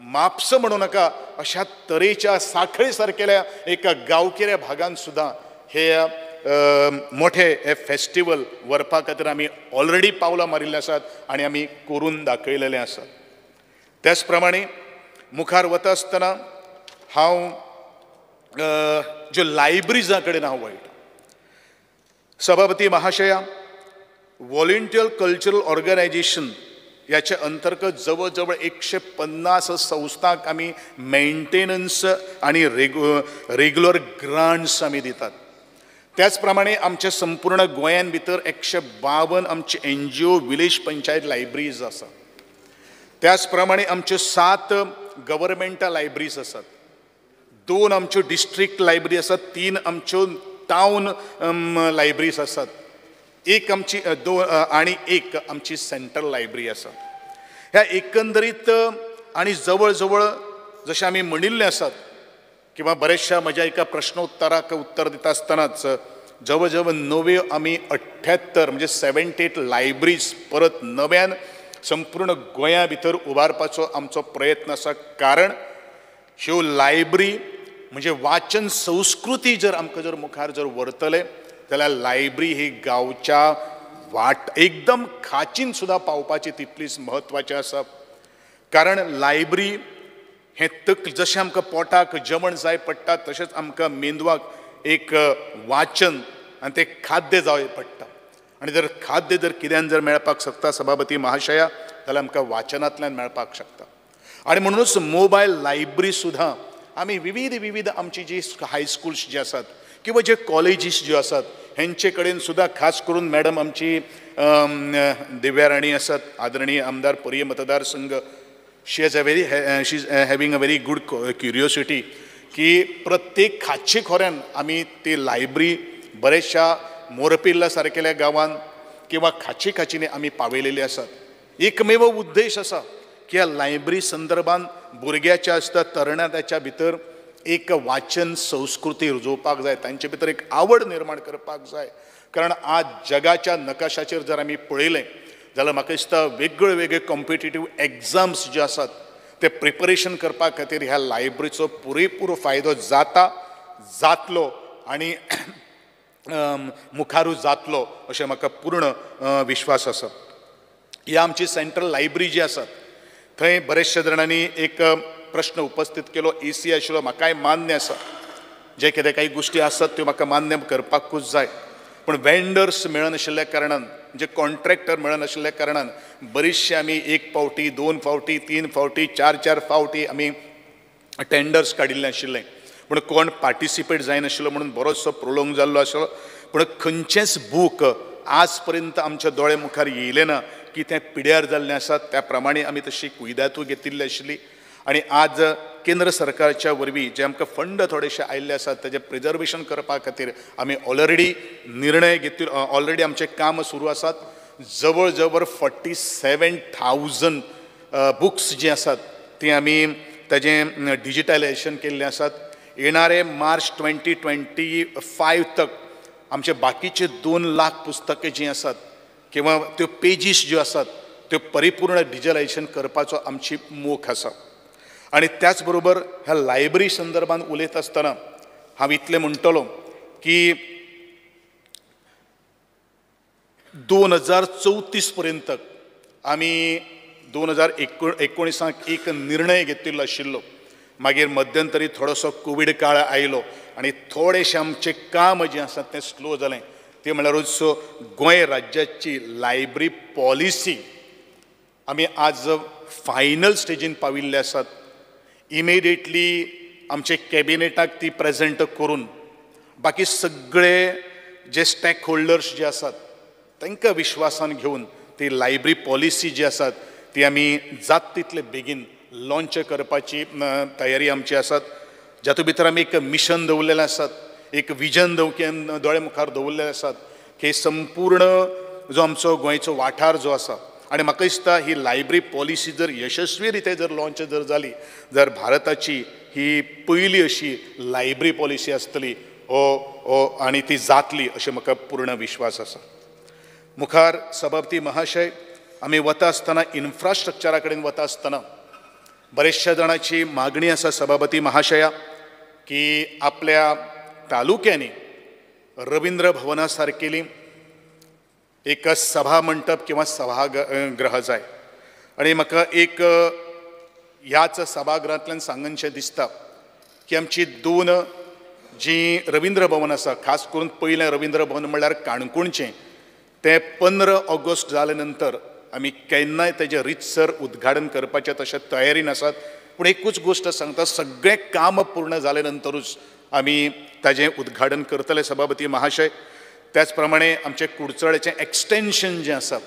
म्हापसा म्हणू नाका, अशा तरेच्या साखळे सारकेल्या एका गांवगिऱ्या भागान सुद्दां हे मोठे हे फेस्टिवल व्हरपा खातीर आमी ऑलरेडी पावलां मारिल्लीं आसात आनी आमी करून दाखयलेलें आसा. त्याच प्रमाणे मुखार वता आसतना हांव ज्यो लायब्ररीजां कडेन हांव वळटा. सभापती महाशया, व्हॉलंटियर कल्चरल ऑर्गनायजेशन याचे अंतर्गत जवळ जवळ 150 संस्थांक आमी मेंटेनन्स आनी रेगुलर ग्रांट्स आमी दितात. त्याच प्रमाणे आमच्या संपूर्ण गोंयान भितर 152 आमचे NGO village panchayat libraries आसा. त्याच प्रमाणे आमच्यो 7 गव्हर्मेंटा लायब्ररीज आसात, 2 आमच्यो डिस्ट्रिक्ट लायब्ररी आसात, 3 आमच्यो टावन लायब्ररीज आसात, 1 आमची 2 आनी 1 आमची सेंट्रल लायब्ररी आसा. ह्या एकंदरीत आनी जवळ जवळ जशें आमी म्हणिल्लें आसात किंवा बऱ्याचशा म्हज्या एका प्रश्नोत्तराक उत्तर दिता आसतनाच जवळ जवळ नव्यो आमी 78 म्हणजे 78 लायब्ररीज परत नव्यान संपूर्ण गोंया भितर उबारपाचो आमचो प्रयत्न आसा. कारण ह्यो लायब्ररी म्हणजे वाचन संस्कृती जर आमकां जर मुखार जर व्हरतले जाल्यार लायब्ररी ही गांवच्या वाट एकदम खाचीन सुद्दां पावपाची तितलीच म्हत्वाची आसा. कारण लायब्ररी हें तकली जशें आमकां पोटाक जेवण जाय पडटा तशेंच आमकां मेंदवाक एक वाचन आनी तें खाद्य जाय पडटा आनी जर खाद्य जर कित्यान जर मेळपाक शकता सभापती महाशया जाल्यार आमकां वाचनांतल्यान मेळपाक शकता. आनी म्हणूनच मोबायल लायब्ररी सुद्दां आमी विविध विविध आमची जी हायस्कुल्स जी आसात किंवा जे कॉलेजीस ज्यो आसात हेंचे कडेन सुद्दां खास करून मॅडम आमची दिव्या राणी आसात, आदरणीय आमदार पर्ये मतदारसंघ, she is having a very good curiosity की प्रत्येक खाची खोऱ्यान आमी ती लायब्ररी बऱ्याचशा मोरपिल्ला सारकेल्या गांवान किंवा खाची खाचींनी आमी पावयलेली आसात. एकमेव उद्देश आसा की ह्या लायब्ररी संदर्भान भुरग्याच्या आसता तरणाट्याच्या भितर एक वाचन संस्कृती रुजोवपाक जाय, तांचे भितर एक आवड निर्माण करपाक जाय. कारण आज जगाच्या नकाशाचेर जर आमी पळयलें जाल्यार म्हाका दिसता वेगळे वेगळे कॉम्पिटेटीव एग्जाम्स जे आसात ते प्रिपरेशन करपा खातीर ह्या लायब्ररीचो पुरेपूर फायदो जाता, जातलो आनी मुखारूय जातलो अशें म्हाका पूर्ण विश्वास आसा. ही आमची सेंट्रल लायब्ररी जी आसा थंय बरेचशे जाणांनी एक प्रश्न उपस्थित केलो, एसी आशिल्लो, म्हाकाय मान्य आसा, जे कितें काही गोश्टी आसात त्यो म्हाका मान्य करपाकूच जाय. पूण वेंडर्स मेळनाशिल्ल्या कारणान, म्हणजे कॉन्ट्रॅक्टर मेळनाशिल्ल्या कारणान बरीचशी आमी 1 फावटी, 2 फावटी, 3 फावटी, 4-4 फावटी आमी टेंडर्स काडिल्ले आशिल्ले, पूण कोण पार्टिसिपेट जायनाशिल्लो म्हणून बरोचसो प्रोलोंग जाल्लो आशिल्लो. पूण खंयचेंच बूक आज पर्यंत आमच्या दोळे मुखार येयलें ना की तें पिड्यार जाल्लें आसा. त्या प्रमाणे आमी तशी कुयदातूय घेतिल्ली आशिल्ली आनी आज केंद्र सरकारच्या वरवीं जे आमकां फंड थोडेशे आयिल्ले आसात ताजें प्रिजर्वेशन करपा खातीर आमी ऑलरेडी निर्णय घेतिल्लो, ऑलरेडी आमचें काम सुरू आसात. जवळ जवळ 47,000 बुक्स जी आसात ती आमी ताजें डिजिटलायजेशन केल्लें आसात. येणारे मार्च 2025 तक आमचे बाकीचे 2 लाख पुस्तकां जीं आसात किंवा त्यो पेजीस ज्यो आसात त्यो परिपूर्ण डिजिटलायजेशन करपाचो आमची मोख आसा. आनी त्याच बरोबर ह्या लायब्ररी संदर्भान उलयता आसतना हांव इतलें म्हणटलो की 2034 पर्यंत आमी 2019 एक निर्णय घेतिल्लो आशिल्लो. मागीर मध्यंतरी थोडोसो कोवीड काळ आयलो आनी थोडेशें आमचें काम जें आसा तें स्लो जालें. तें म्हणल्यारूच गोंय राज्याची लायब्ररी पॉलिसी आमी आज फायनल स्टेजीन पाविल्ले आसात. इमिडिएटली आमचे कॅबिनेटाक ती प्रेजेंट करून बाकी सगळे जे स्टॅक होल्डर्स जे आसात तांकां विश्वासान घेवन ती लायब्ररी पॉलिसी जी आसात ती आमी जात तितले बेगीन लॉन्च करपाची तयारी आमची आसात. जातूंत भितर आमी एक मिशन दवरलेलें आसात, एक विजन दोळे मुखार दवरलेलें आसात की संपूर्ण जो आमचो गोंयचो वाठार जो आसा, आनी म्हाका दिसता ही लायब्ररी पॉलिसी जर यशस्वी रित्या जर लॉन्च जर जाली जर भारताची ही पयली अशी लायब्ररी पॉलिसी आसतली हो आनी ती जातली अशें म्हाका पूर्ण विश्वास आसा. मुखार सभापती महाशय, आमी वता आसतना इन्फ्रास्ट्रक्चरा कडेन वता आसतना बरेचशा जाणांची मागणी आसा सभापती महाशया की आपल्या तालुक्यांनी रविंद्र भवना सारकेली एक सभा मंटप किंवा सभागृह जाय. आनी म्हाका एक ह्याच सभागृहांतल्यान सांगनशें दिसता की आमची दोन जी रविंद्र भवन आसा, खास करून पयलें रविंद्र भवन म्हणल्यार काणकोणचें, तें 15 ऑगस्ट जाले नंतर आमी केन्नाय तेजें रितसर उद्घाटन करपाचें तशें तयारीन आसात. पूण एकूच गोश्ट सांगता, सगळें काम पूर्ण जाले नंतरूच आमी ताजें उद्घाटन करतले सभापती महाशय. त्याच प्रमाणे आमचें कुडचड्याचें एक्सटेंशन जें आसा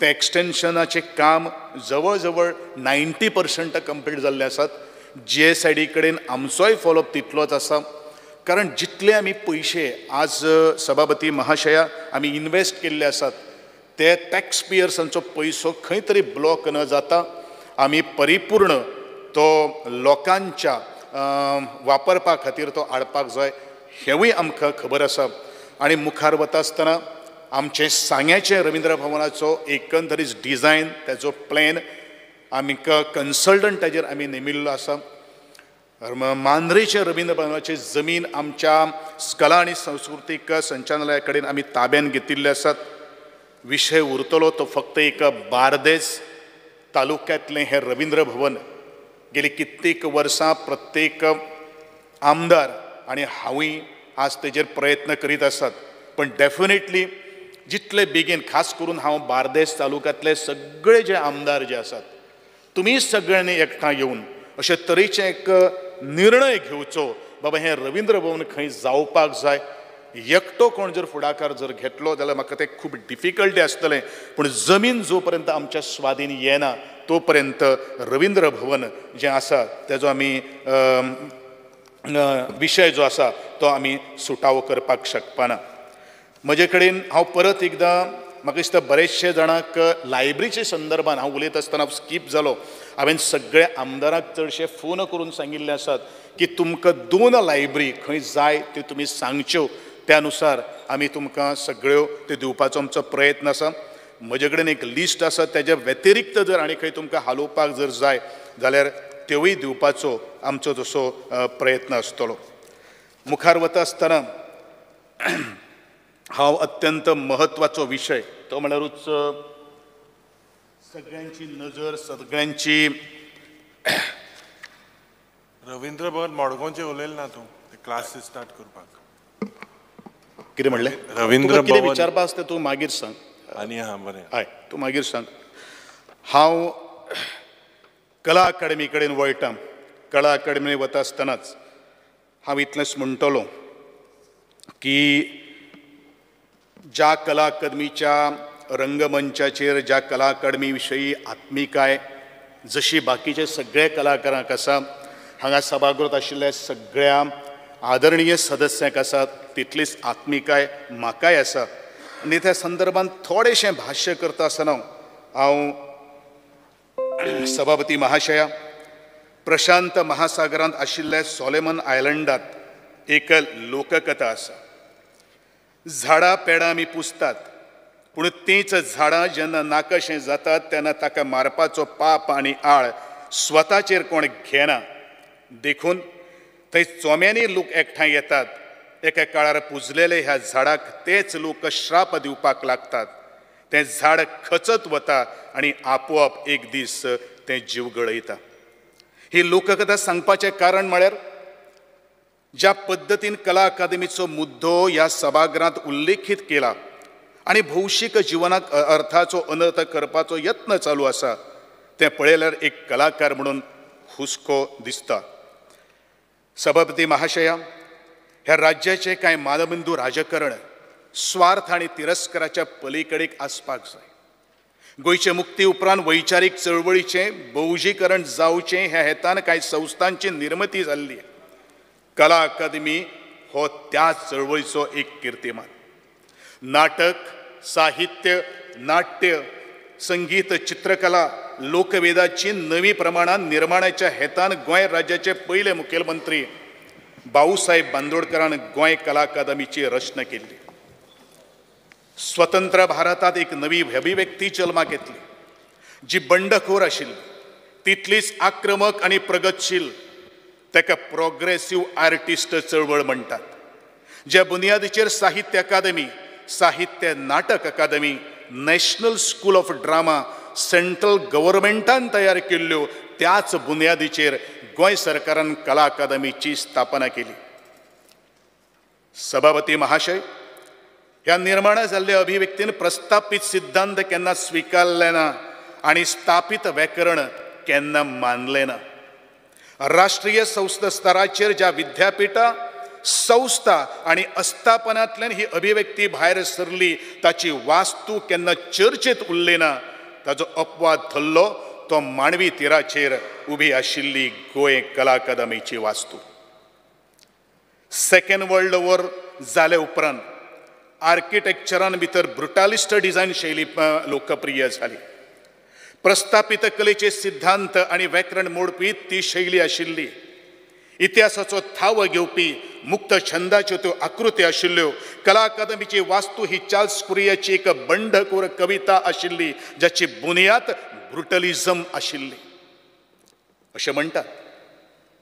तें एक्सटेंशनाचें काम जवळ जवळ 90% कंप्लीट जाल्लें आसात. GSID कडेन आमचोय फॉलोअप तितलोच आसा, कारण जितले आमी पयशे आज सभापती महाशया आमी इन्वेस्ट केल्ले आसात ते टॅक्स पेयर्सांचो पयसो खंय तरी ब्लॉक न जाता आमी परिपूर्ण तो लोकांच्या वापरपा खातीर तो हाडपाक जाय हेंवूय आमकां खबर आसा. आनी मुखार वता आसतना आमचें सांग्याचें रविंद्र भवनाचो एकंदरीत डिजायन, ताजो प्लॅन आमकां कन्सल्टंट ताजेर आमी नेमिल्लो आसा. मांद्रेचे रविंद्र भवनाची जमीन आमच्या कला आनी संस्कृतीक संचालनालया कडेन आमी ताब्यान घेतिल्ले आसात. विशय उरतलो तो फक्त एक बार्देस तालुक्यांतलें हें रविंद्र भवन गेली कित्येक वर्सां प्रत्येक आमदार आनी हांवूय आज तेजेर प्रयत्न करीत आसात. पण डेफिनेटली जितले बेगीन, खास करून हांव बार्देस तालुक्यांतले सगळे जे आमदार जे आसात तुमी सगळ्यांनी एकठांय येवन अशे तरेचे एक निर्णय घेवचो, बाबा हें रविंद्र भवन खंय जावपाक जाय. एकटो कोण जर फुडाकार जर घेतलो जाल्यार म्हाका तें खूब डिफिकल्टी आसतलें, पूण जमीन जो पर्यंत आमच्या स्वाधीन येना तो पर्यंत रविंद्र भवन जें आसा तेजो आमी विशय जो आसा तो आमी सुटावो करपाक शकपाना. म्हजे कडेन हांव परत एकदां म्हाका दिसता बरेचशे जाणांक लायब्ररीच्या संदर्भान हांव उलयत आसतना स्कीप जालो. हांवें सगळ्या आमदारांक चडशे फोन करून सांगिल्ले आसात की तुमकां 2 लायब्ररी खंय जाय त्यो तुमी सांगच्यो, त्या नुसार आमी तुमकां सगळ्यो त्यो दिवपाचो आमचो प्रयत्न आसा. म्हजे कडेन एक लिस्ट आसा, तेज्या व्यतिरिक्त जर आनी खंय तुमकां हालोवपाक जर जाय जाल्यार त्योय दिवपाचो आमचो तसो प्रयत्न आसतलो. मुखार वता आसतना हांव अत्यंत म्हत्वाचो विशय तो म्हणल्यारूच सगळ्यांची नजर सगळ्यांची रविंद्र भवन मडगांवचें उलयलें ना तूं क्लासीस स्टार्ट करपाक कितें म्हणलें? रविंद्र कितें विचारपा आसता तूं मागीर सांग. आनी हां बरें, हय तूं मागीर सांग. हांव कला अकादमी कडेन वळटा. कला अकादमी वता आसतनाच हांव इतलेंच म्हणटलो की ज्या कला अकादमीच्या रंगमंचाचेर ज्या कला अकादमी विशयी आत्मिकाय जशी बाकीचे सगळे कलाकारांक आसा, हांगा सभागृहांत आशिल्ल्या सगळ्या आदरणीय सदस्यांक आसा तितलीच आत्मिकाय म्हाकाय आसा. आनी त्या संदर्भात थोडेशें भाश्य करता आसतना हांव सभापती महाशया, प्रशांत महासागरांत आशिल्ल्या सोलेमन आयलंडांत एक लोककथा आसा. झाडां पेडां आमी पुजतात, पूण तींच झाडां जेन्ना नाकाशें जातात तेन्ना ताका मारपाचो पाप आनी आळ स्वताचेर कोण घेना. देखून थंय चोम्यांनी लोक एकठांय येतात. एका काळार पुजलेले ह्या झाडाक तेच लोक श्राप दिवपाक लागतात. तें झाड खचत वता आनी आपोआप एक दीस तें जीव गळयता. ही लोककथा सांगपाचें कारण म्हळ्यार ज्या पद्दतीन कला अकादमीचो मुद्दो ह्या सभागृहांत उल्लेखीत केला आनी भौशीक जिवनाक अर्थाचो अनर्थ करपाचो यत्न चालू आसा तें पळयल्यार एक कलाकार म्हणून हुस्को दिसता. सभापती महाशया, ह्या राज्याचे कांय मानबिंदू राजकारण स्वार्थ आनी तिरस्काराच्या पलीकडेक आसपाक जाय. गोंयचे मुक्ती उपरांत वैचारीक चळवळीचें बहुजीकरण जावचें ह्या हेतान कांय संस्थांची निर्मिती जाल्ली. कला अकादमी हो त्या चळवळीचो एक कीर्तिमान. नाटक, साहित्य, नाट्य, संगीत, चित्रकला, लोकवेदाची नवी प्रमाणान निर्माणाच्या हेतान गोंय राज्याचे पयले मुखेलमंत्री भाऊसाहेब बांदोडकरान गोंय कला अकादमीची रचना केल्ली. स्वतंत्र भारतांत एक नवी अभिव्यक्ती जल्माक येतली जी बंडखोर आशिल्ली, तितलीच आक्रमक आनी प्रगतशील. ताका प्रोग्रेसीव आर्टिस्ट चळवळ म्हणटात, ज्या बुनियादीचेर Sahitya Akademi, Sahitya Natak Akademi, national school of drama central गव्हर्मेंटान तयार केल्ल्यो, त्याच बुनियादीचेर गोंय सरकारान कला अकादमीची स्थापना केली. सभापती महाशय, ह्या निर्माण जाल्ल्या अभिव्यक्तीन प्रस्थापीत सिद्धांत केन्ना स्विकारले ना आनी स्थापीत व्याकरण केन्ना मानलें ना. राष्ट्रीय संस्था स्तराचेर ज्या विद्यापिठां, संस्था आनी आस्थापनांतल्यान ही अभिव्यक्ती भायर सरली ताची वास्तू केन्ना चर्चेत उरली ना. ताचो अपवाद थरलो तो मांडवी तिराचेर उबी आशिल्ली गोंय कला अकादमीची वास्तू. सेकंड वर्ल्ड वॉर जाले उपरांत आर्किटेक्चरान भितर ब्रुटालिस्ट डिझायन शैली लोकप्रिय जाली. प्रस्थापित कलेचे सिद्धांत आनी व्याकरण मोडपी ती शैली आशिल्ली. इतिहासाचो थाव घेवपी मुक्त छंदाच्यो त्यो आकृती आशिल्ल्यो. कला अकादमीची वास्तू ही चार्ल्स कुरियाची एक बंडखोर कविता आशिल्ली जाची बुनियाद ब्रुटलिझम आशिल्ली. अशें म्हणटात,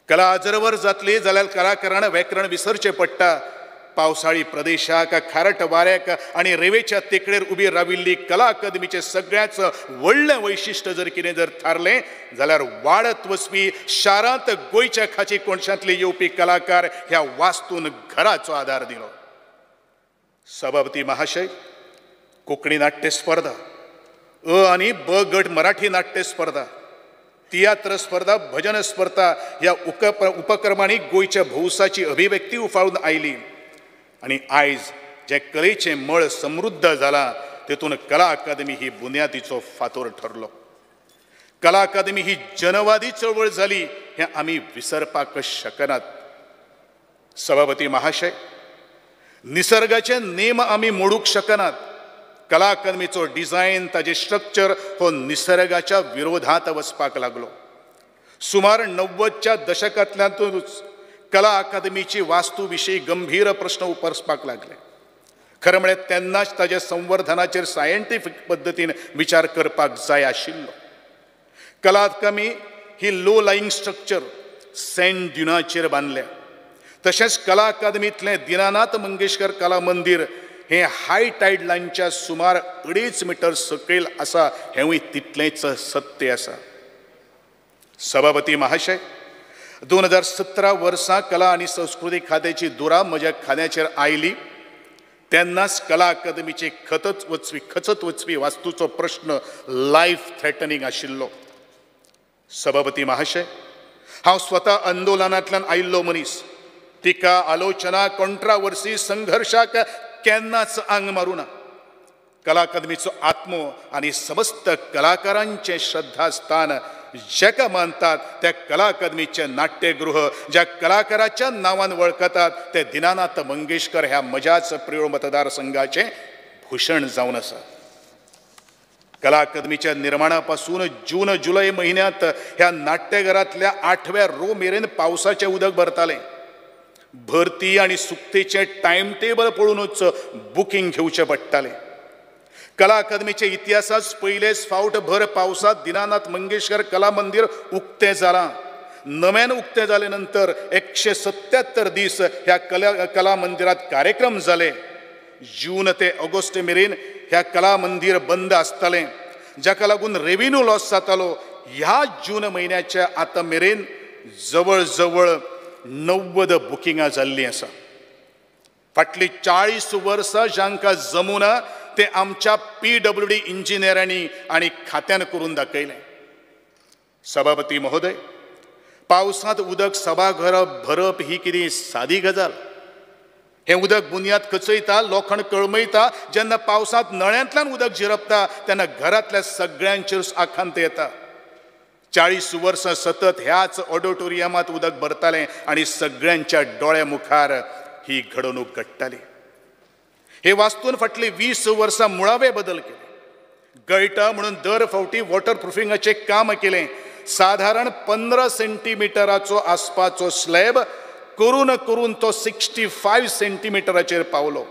कला अजरवर जातली जाल्यार कलाकारान व्याकरण विसरचें पडटा. पावसाळी प्रदेशाक, खारट वाऱ्याक आनी रेवेच्या तेकडेर उबी राविल्ली कला अकादमीचें सगळ्याच व्हडलें वैशिश्ट जर कितें जर थारलें जाल्यार वाडत वचपी शारांत गोंयच्या खाची कोनशांतले येवपी कलाकार ह्या वास्तून घराचो आदार दिलो. सभापती महाशय, कोंकणी नाट्य स्पर्धा, अ आनी ब गट मराठी नाट्य स्पर्धा, तियात्र स्पर्धा, भजन स्पर्धा ह्या उपक्रमांनी गोंयच्या भौसाची अभिव्यक्ती उफाळून आयली आनी आयज जें कलेचें मळ समृद्ध जालां तेतून कला अकादमी ही बुन्यादीचो फातोर ठरलो. कला अकादमी ही जनवादी चळवळ जाली हें आमी विसरपाक शकनात. सभापती महाशय, निसर्गाचे नेम आमी मोडूंक शकनात. कला अकादमीचो डिझायन, ताजें स्ट्रक्चर हो निसर्गाच्या विरोधांत वचपाक लागलो. सुमार 90च्या दशकांतल्यानूच कला अकादमीची वास्तू विशीं गंभीर प्रश्न उपरसपाक लागले. खरें म्हळ्यार तेन्नाच ताज्या संवर्धनाचेर सायंटिफीक पद्दतीन विचार करपाक जाय आशिल्लो. कला अकादमी ही लो लाईंग स्ट्रक्चर सँड ड्युनाचेर बांदल्या. तशेंच कला अकादमींतलें दीनानाथ मंगेशकर कला मंदीर हें हाय टायड लायनच्या सुमार 2.5 मिटर सकयल आसा हेंवूय तितलेंच सत्य आसा. सभापती महाशय, 2017 वर्सा कला आनी संस्कृती खात्याची दुरा म्हज्या खात्याचेर आयली तेन्नाच कला अकादमीची खचत वचपी वास्तूचो प्रश्न लायफ थ्रेटनिंग आशिल्लो. सभापती महाशय, हांव स्वता आंदोलनांतल्यान आयिल्लो मनीस. टिका, आलोचना, कॉन्ट्रावर्सी, संघर्शाक केन्नाच आंग मारूं ना. कला अकादमीचो आत्मो आनी समस्त कलाकारांचें श्रद्धास्थान जेका मानतात त्या कला अकादमीचें नाट्यगृह ज्या कलाकाराच्या नांवान वळखतात ते दीनानाथ मंगेशकर ह्या म्हज्याच प्रियोळ मतदारसंघाचें भूषण जावन आसा. कला अकादमीच्या निर्माणा पासून जून जुलय म्हयन्यांत ह्या नाट्यघरांतल्या 8व्या रो मेरेन पावसाचें उदक भरतालें. भरती आनी सुकतेचें टायम टेबल पळोवनूच बुकींग घेवचें पडटालें. कला अकादमीच्या इतिहासांत पयलेच फावट भर पावसांत दीनानाथ मंगेशकर कला मंदीर उक्तें जालां. नव्यान उक्तें जाले नंतर 177 दीस ह्या कला मंदिरांत कार्यक्रम जाले. जून ते ऑगस्ट मेरेन ह्या कला मंदीर बंद आसतालें, जाका लागून रेव्हेन्यू लॉस जातालो. ह्या जून म्हयन्याच्या आतां मेरेन जवळ जवळ 90 बुकिंगां जाल्लीं आसा. फाटलीं 40 वर्सां जांकां जमुना ते आमच्या PWD इंजिनियरांनी आनी खात्यान करून दाखयलें. सभापती महोदय, पावसांत उदक सभाघरां भरप ही कितें सादी गजाल? हें उदक बुन्याद कचयता, लोखण कळमयता. जेन्ना पावसांत नळ्यांतल्यान उदक झिरपता तेन्ना घरांतल्या सगळ्यांचेर आखांत येता. 40 वर्सां सतत ह्याच ऑडिटोरियमांत उदक भरतालें आनी सगळ्यांच्या दोळ्या मुखार ही घडणूक घडटाली. हे वास्तून फाटली 20 वर्सां मुळावे बदल केले. गळटा म्हणून दर फावटी वॉटर प्रुफिंगाचें काम केलें. साधारण 15 सेंटीमिटराचो आसपाचो स्लॅब करून करून तो 65 सेंटीमिटराचेर पावलो.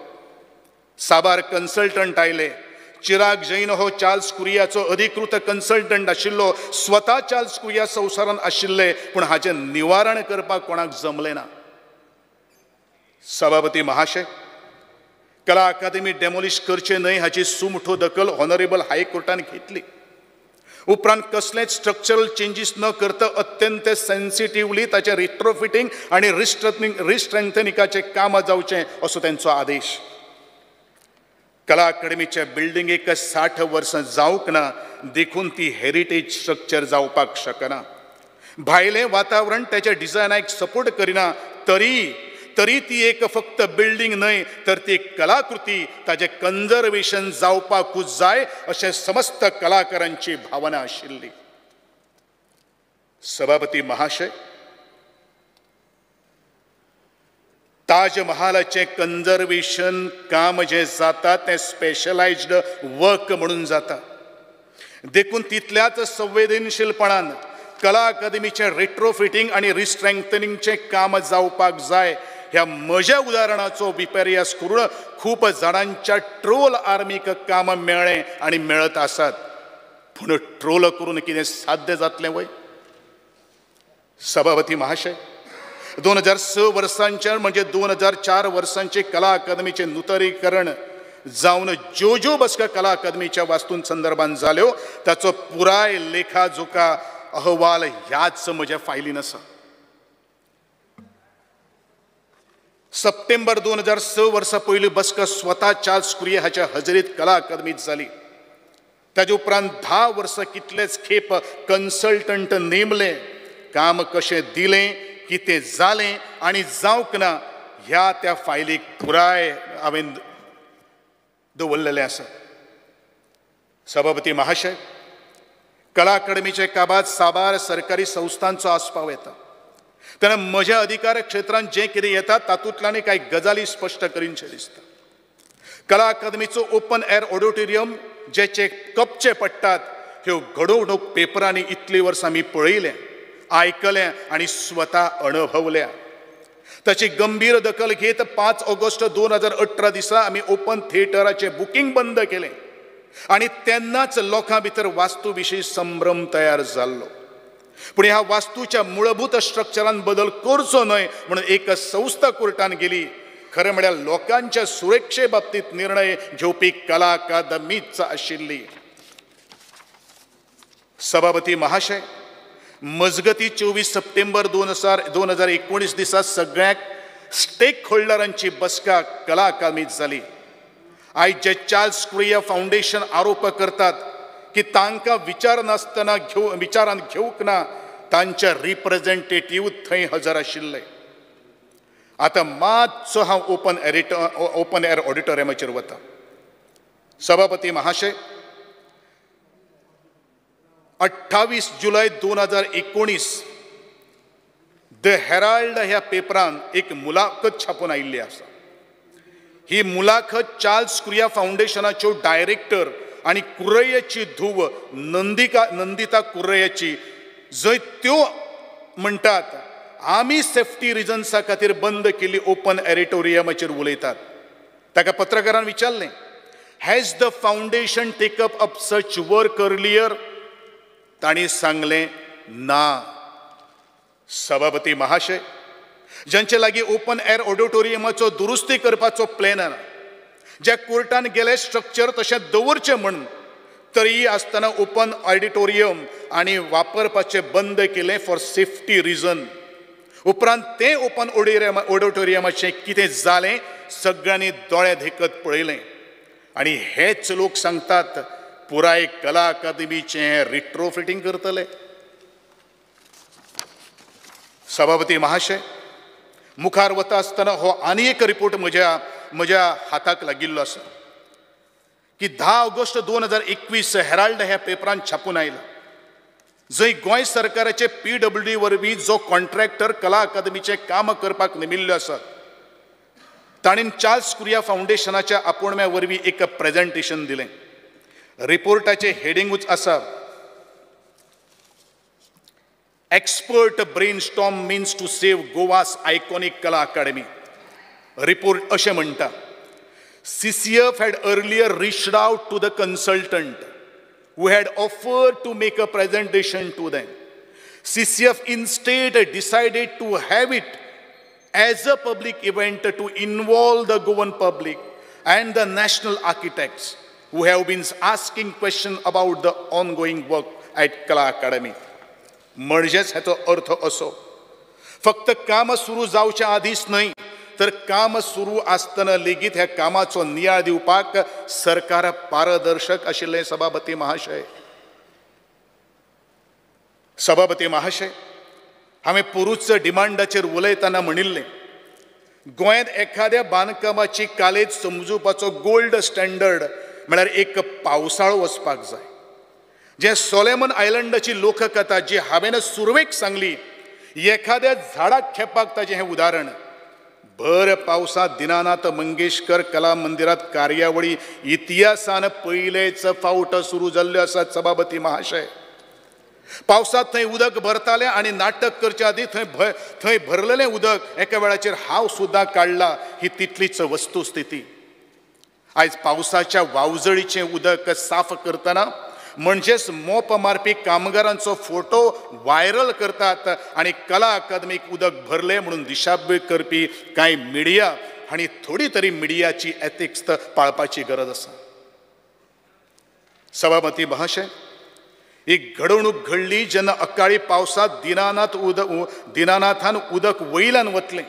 साबार कन्सल्टंट आयले. चिराग जैन हो चार्ल्स कुरियाचो अधिकृत कन्सल्टंट आशिल्लो. स्वता चार्ल्स कुरिया संवसारांत आशिल्ले, पूण हाचें निवारण करपाक कोणाक जमलें ना. सभापती महाशय, कला अकादमी डेमोलिश करचें न्हय हाची सुमठो दखल ऑनरेबल हायकोर्टान घेतली. उपरांत कसलेंच स्ट्रक्चरल चेंजीस न करता अत्यंत सेन्सिटिवली ताचें रिट्रोफिटींग आनी रिस्ट्रेंथनिंगाचें काम जावचें असो तेंचो आदेश. कला अकादमीच्या बिल्डिंगेक 60 वर्सां जावंक ना, देखून ती हेरिटेज स्ट्रक्चर जावपाक शकना. भायलें वातावरण त्याच्या डिझायनाक सपोर्ट करिना तरी ती एक फक्त बिल्डींग न्हय तर ती एक कलाकृती, ताजें कन्जर्वेशन जावपाकूच जाय अशें समस्त कलाकारांची भावना आशिल्ली. सभापती महाशय, ताजमहालाचें कन्जर्वेशन काम जें जाता तें स्पेशलायज्ड वर्क म्हणून जाता, देखून तितल्याच संवेदनशीलपणान कला अकादमीचें रिट्रोफिटींग आनी रिस्ट्रेंथनिंगचें काम जावपाक जाय. ह्या म्हज्या उदाहरणाचो विपर्यास करून खूब जाणांच्या ट्रोल आर्मीक काम मेळ्ळें आनी मेळत आसात. पूण ट्रोल करून कितें साध्य जातलें वय? सभापती महाशय, 2006 वर्सांच्या म्हणजे 2004 वर्सांचे कला अकादमीचें नुतनीकरण जावन ज्यो ज्यो बसका कला अकादमीच्या वास्तूं संदर्भात जाल्यो ताचो पुराय लेखाजोखा अहवाल ह्याच म्हज्या फायलीन आसा. सप्टेंबर 2006 वर्सा पयली बसका स्वता चार्ल्स कुरिया हाच्या हजेरीत कला अकादमीत जाली. ताजे उपरांत 10 वर्सां कितलेच खेप कन्सल्टंट नेमले. काम कशें दिलें, कितें जालें आनी जावंक ना ह्या त्या फायलीक पुराय हांवें दवरलेलें आसा. सभापती महाशय, कला अकादमीचे काबाद साबार सरकारी संस्थांचो आस्पाव येता. तेन्ना म्हज्या अधिकार क्षेत्रांत जें कितें येता तातूंतल्यान कांय गजाली स्पश्ट करीनशें दिसता. कला अकादमीचो ओपन एअर ऑडिटोरियम जेचे कपचे पडटात ह्यो घडोवणूक पेपरांनी इतलीं वर्सां आमी पळयलें, आयकलें आनी स्वता अणभवल्या. ताची गंभीर दखल घेत 5 ऑगस्ट 2018 दिसा आमी ओपन थिएटराचें बुकींग बंद केलें आनी तेन्नाच लोकां भितर वास्तू विशीं संभ्रम तयार जाल्लो. पूण ह्या वास्तूच्या मूलभूत स्ट्रक्चरान बदल करचो न्हय म्हणून एक संस्था कोर्टान गेली. खरें म्हळ्यार लोकांच्या सुरक्षे बाबतींत निर्णय घेवपी कला अकादमीच आशिल्ली. सभापती महाशय, मजगती 24 सप्टेंबर 2019 दिसा सगळ्यांक स्टेक होल्डरांची बसका कला अकादमीत जाली. आयज जे चार्ल्स कुरिया फावंडेशन आरोप करतात की तांकां विचार नासतना विचारांत घेवंक ना, तांचे रिप्रेझेंटेटीव थंय हजर आशिल्ले. आतां मातसो हांव ओपन एअर ऑडिटोरियमाचेर वता. सभापती महाशय, 28 जुलय 2019 the Herald ह्या पेपरान एक मुलाखत छापून आयिल्ली आसा. ही मुलाखत चार्ल्स कुरिया फावंडेशनाच्यो डायरेक्टर आनी कुरैयाची धूव नंदिता कुरैयाची, जंय त्यो म्हणटात आमी सेफ्टी रिजन्सा खातीर बंद केल्ली ओपन ऑडिटोरियमाचेर उलयतात. ताका पत्रकारान विचारलें, has the foundation take up such work earlier? तांणी सांगलें ना. सभापती महाशय, ज्यांचे लागीं ओपन एअर ऑडिटोरियमाचो दुरुस्ती करपाचो प्लॅन ना, ज्या कोर्टान गेले स्ट्रक्चर तशें दवरचें म्हूण, तरीय आसतना ओपन ऑडिटोरियम आनी वापरपाचें बंद केलें फॉर सेफ्टी रिजन. उपरांत तें ओपन ऑडिटोरियमाचें कितें जालें सगळ्यांनी दोळे धेकत पळयलें. आनी हेच लोक सांगतात पुराय कला अकादमीचें रिट्रोफिटींग करतले. सभापती महाशय, मुखार वता आसतना हो आनी एक रिपोर्ट म्हज्या म्हज्या हाताक लागिल्लो आसा की 10 ऑगस्ट 2021 हेराल्ड ह्या पेपरान छापून आयला, जंय गोंय सरकाराचे PWD वरवीं जो कॉन्ट्रॅक्टर कला अकादमीचें काम करपाक नेमिल्लो आसा ताणें चार्ल्स कुरिया फावंडेशनाच्या आपोवण्या वरवीं एक प्रेजेंटेशन दिलें. रिपोर्टाचें हेडिंगूच आसा, expert brainstorm means to save Goa's iconic Kala Academy. Report अशें म्हणटा, CCF had earlier reached out to the consultant who had offered to make a presentation to them. CCF instead decided to have it as a public event to involve the Goan public and the national architects who have been asking questions about the ongoing work at Kala Academy. म्हणजेच हाचो अर्थ असो, फक्त काम सुरू जावच्या आदींच न्हय तर काम सुरू आसतना लेगीत ह्या कामाचो नियाळ दिवपाक सरकार पारदर्शक आशिल्लें. सभापती महाशय, सभापती महाशय, हांवें पोरूच डिमांडाचेर उलयतना म्हणिल्लें, गोंयांत एखाद्या बांदकामाची कालेज समजुपाचो गोल्ड स्टँडर्ड म्हळ्यार एक पावसाळो वचपाक जाय. जें सोलेमन आयलंडाची लोककथा जी हांवें सुरवेक सांगली, एखाद्या झाडाक खेपाक ताजें हें उदाहरण. भर पावसांत दिनानाथ मंगेशकर कला मंदिरांत कार्यावळी इतिहासान पयलेच फावट सुरू जाल्ल्यो आसात. सभापती महाशय, पावसांत थंय उदक भरतालें आनी नाटक करच्या आदीं थंय थंय भरलेलें उदक एका वेळाचेर हांव सुद्दां काडला. ही तितलीच वस्तुस्थिती. आयज पावसाच्या वावजळीचें उदक साफ करतना म्हणजेच मोप मारपी कामगारांचो फोटो व्हायरल करतात आनी कला अकादमीक उदक भरलें म्हणून दिशाभूल करपी कांय मिडिया हांणी थोडी तरी मिडियाची एथिक्स पाळपाची गरज आसा. सभापती महाशय, एक घडणूक घडली जेन्ना अकाळी पावसांत दिनानाथान उदक वयल्यान वतलें.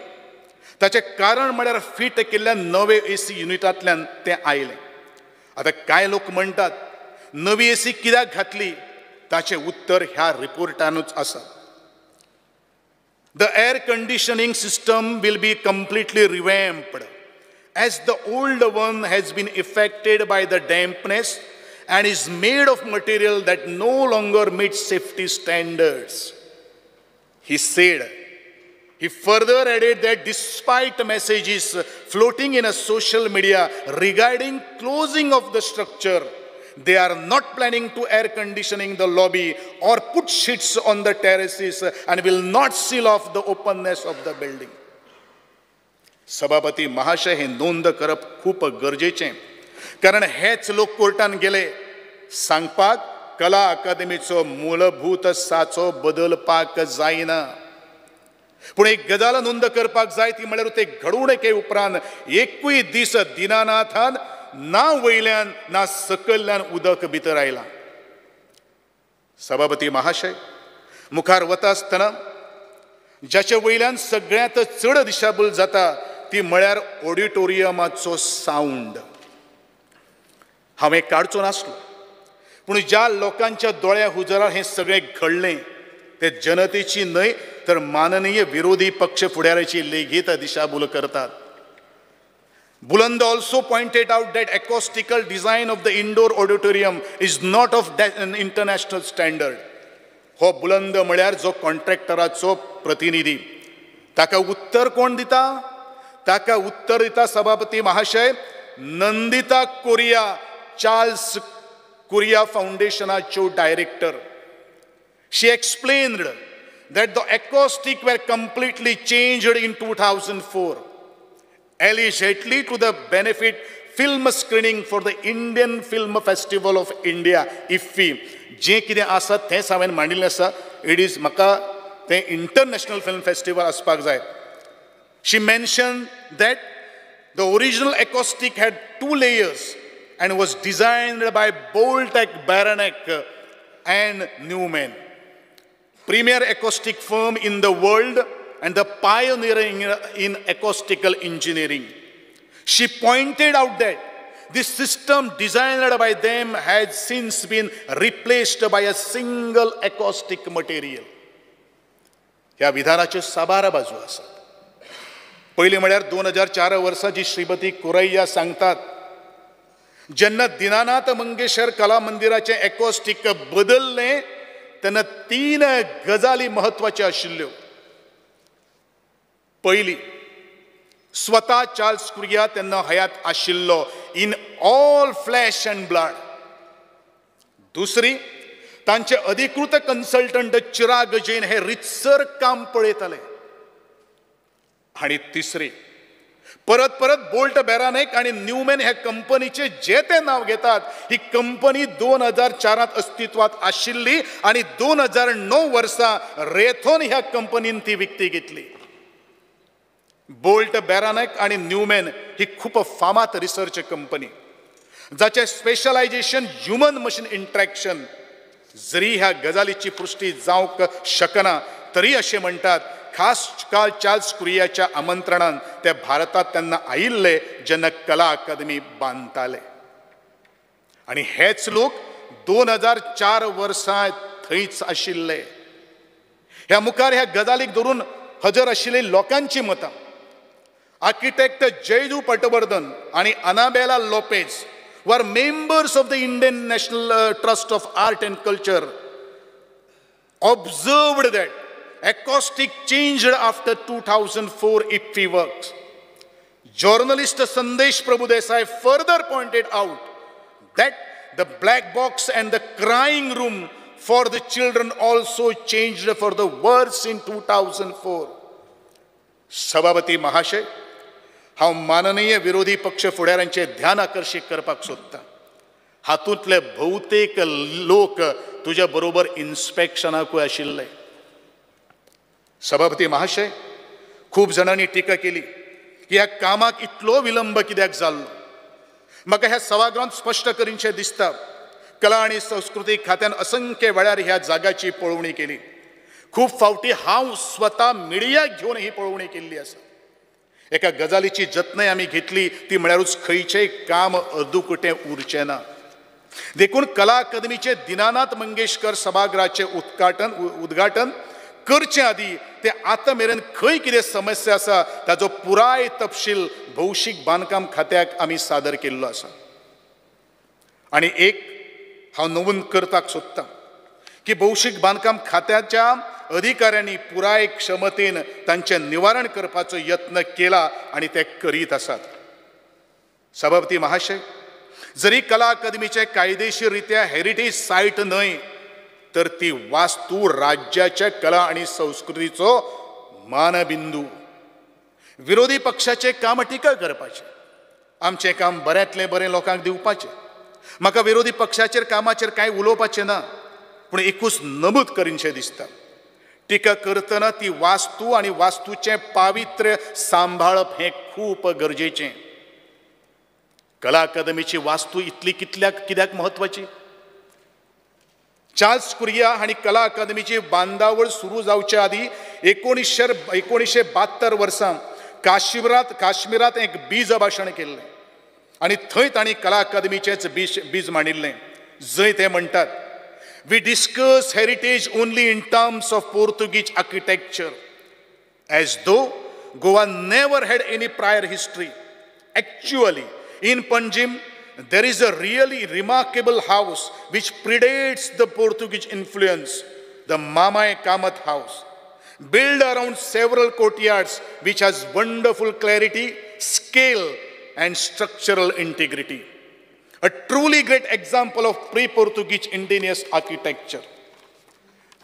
ताचें कारण म्हळ्यार फिट केल्ल्या नवे एसी युनिटांतल्यान तें आयलें. आतां कांय लोक म्हणटात नवी एसी कित्याक घातली, ताचें उत्तर ह्या रिपोर्टानूच आसा. The air conditioning system will be completely revamped as the old one has been affected by the dampness and is made of material that no longer meets safety standards, he said. He further added that despite messages floating in a social media regarding closing of the structure, they are not planning to air conditioning the lobby or put sheets on the terraces and will not seal off the openness of the building. सभापती महाशय, हे नोंद करप खूप गरजेचें, कारण हेच लोक कोर्टान गेले सांगपाक कला अकादमीचो मूलभूत साचो बदलपाक जायना. पूण एक गजाल नोंद करपाक जाय, ती म्हळ्यार ते घडणुके उपरांत एकूय दीस दिनानाथान ना वयल्यान ना सकयल्यान उदक भितर आयलां. सभापती महाशय, मुखार वता आसतना जाचे वयल्यान सगळ्यांत चड दिशाभूल जाता ती म्हळ्यार ऑडिटोरियमाचो सावंड. हांवें काडचो नासलो, पूण ज्या लोकांच्या दोळ्या हुजरार हें सगळें घडलें ते जनतेची न्हय तर माननीय विरोधी पक्ष फुडाऱ्याची लेगीत दिशाभूल करतात. Buland also pointed out that acoustical design of the indoor auditorium is not of an international standard. हो बुलंद म्हळ्यार जो कॉन्ट्रॅक्टराचो प्रतिनिधी, ताका उत्तर कोण दिता? ताका उत्तर दिता सभापती महाशय नंदिता कोरिया, चार्ल्स कुरिया फावंडेशनाच्यो director. She explained that the acoustic were completely changed in 2004, allegedly to the benefit film screening for the Indian Film Festival of India, IFFI. जें कितें आसा तेंच हांवें मांडिल्लें आसा. It is म्हाका तें इंटरनॅशनल फिल्म फेस्टिवल आसपाक जाय. She mentioned that the original acoustic had 2 layers and was designed by Boltec, Baranek and Newman, premier acoustic firm in the world and the pioneer in acoustical engineering. She pointed out that this system designed by them has since been replaced by a single acoustic material. ह्या विधानाच्यो साबार बाजू आसात. पयलीं म्हळ्यार 2004 वर्सा जी श्रीमती कुरैया सांगतात, जेन्ना दिनानाथ मंगेशकर कला मंदिराचें एकॉस्टीक बदललें तेन्ना 3 गजाली म्हत्वाच्यो आशिल्ल्यो. पयली, स्वता चार्ल्स कुरिया तेन्ना हयात आशिल्लो in all flesh and blood. दुसरी, तांचे अधिकृत कन्सल्टंट चिराग जैन हे रितसर काम पळयताले. आनी तिसरी, परत परत बोल्ट बॅरानेक आनी न्यूमॅन ह्या कंपनीचे जे ते नांव घेतात, ही कंपनी 2004 अस्तित्वात आशिल्ली आनी 2009 वर्सा रेथोन ह्या कंपनीन ती विकती घेतली. बोल्ट बॅरानेक आनी न्यूमॅन ही खूब फामाद रिसर्च कंपनी जाचें स्पेशलायजेशन ह्युमन मशीन इंट्रॅक्शन. जरी ह्या गजालीची पुष्टी जावंक शकना तरी अशें म्हणटात खास काल चार्ल्स कुरियाच्या आमंत्रणान ते भारतांत तेन्ना आयिल्ले जेन्ना कला अकादमी बांदताले. आनी हेच लोक 2004 वर्सा थंयच आशिल्ले. ह्या मुखार ह्या गजालीक धरून हजर आशिल्ले लोकांची मतां. आर्किटेक्ट जयदू पटवर्धन आनी Anabela Lopes were members of the Indian National Trust of Art and Culture observed that acoustic changed after 2004 IFFI works. Journalist Sandesh Prabhudesai further pointed out that the black box and the crying room for the children also changed for the worse in 2004. सभापती महाशय, हांव माननीय विरोधी पक्ष फुडाऱ्यांचें ध्यान आकर्शीत करपाक सोदतां. हातूंतले भोवतेक लोक तुज्या बरोबर इन्स्पेक्शनाकूय आशिल्ले. सभापती महाशय, खूब जाणांनी टिका केली की ह्या कामाक इतलो विलंब कित्याक जाल्लो. म्हाका ह्या सभागृहांत स्पश्ट करीनशें दिसता, कला आनी संस्कृतीक खात्यान असंख्य वेळार ह्या जाग्याची पळोवणी केली. खूब फावटी हांव स्वता मिडियाक घेवन ही पळोवणी केल्ली आसा. एका गजालीची जतनाय आमी घेतली ती म्हळ्यारूच खंयचेंय काम अर्दुकुटें उरचें ना. देखून कला अकादमीचें दिनानाथ मंगेशकर सभागृहाचें उद्घाटन करचे आदी ते आतां मेरेन खंय कितें समस्या आसा ताजो पुराय तपशील भौशीक बांदकाम खात्याक आमी सादर केल्लो आसा. आनी एक हांव नोंद करपाक सोदतां की भौशीक बांदकाम खात्याच्या अधिकाऱ्यांनी पुराय क्षमतेन तांचें निवारण करपाचो यत्न केला आनी ते करीत आसात. सभापती महाशय, जरी कला अकादमीचें कायदेशीर रित्या हेरिटेज सायट न्हय तर ती वास्तू राज्याच्या कला आनी संस्कृतीचो मानबिंदू. विरोधी पक्षाचें काम टिका करपाचें, आमचें काम बऱ्यांतलें बरें लोकांक दिवपाचें. म्हाका विरोधी पक्षाचेर कामाचेर कांय उलोवपाचें ना, पूण एकूच नमूद करीनशें दिसता, टिका करतना ती वास्तू आनी वास्तूचें पावित्र्य सांबाळप हें खूब गरजेचें. कला अकादमीची वास्तू इतली कित्याक म्हत्वाची? चार्ल्स कुरिया हांणी कला अकादमीची बांदावळ सुरू जावचे आदी 1972 वर्सां काश्मीरांत एक बीज भाशण केल्लें आनी थंय तांणी कला अकादमीचेंच बीज मांडिल्लें, जंय ते म्हणटात, we discuss heritage only in terms of Portuguese architecture as though Goa never had any prior history. Actually in Panjim there is a really remarkable house which predates the Portuguese influence, the Mamai Kamat house, built around several courtyards which has wonderful clarity, scale and structural integrity. A truly great example of pre-Portuguese indigenous architecture.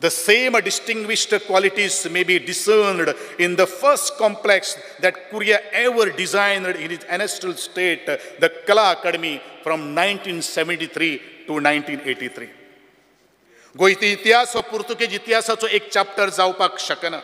The same distinguished qualities may be discerned in the first complex that Kuria ever designed in his ancestral state, the Kala Academy, from 1973 to 1983. गोंयचो इतिहास हो पुर्तुगेज इतिहासाचो एक chapter जावपाक शकना.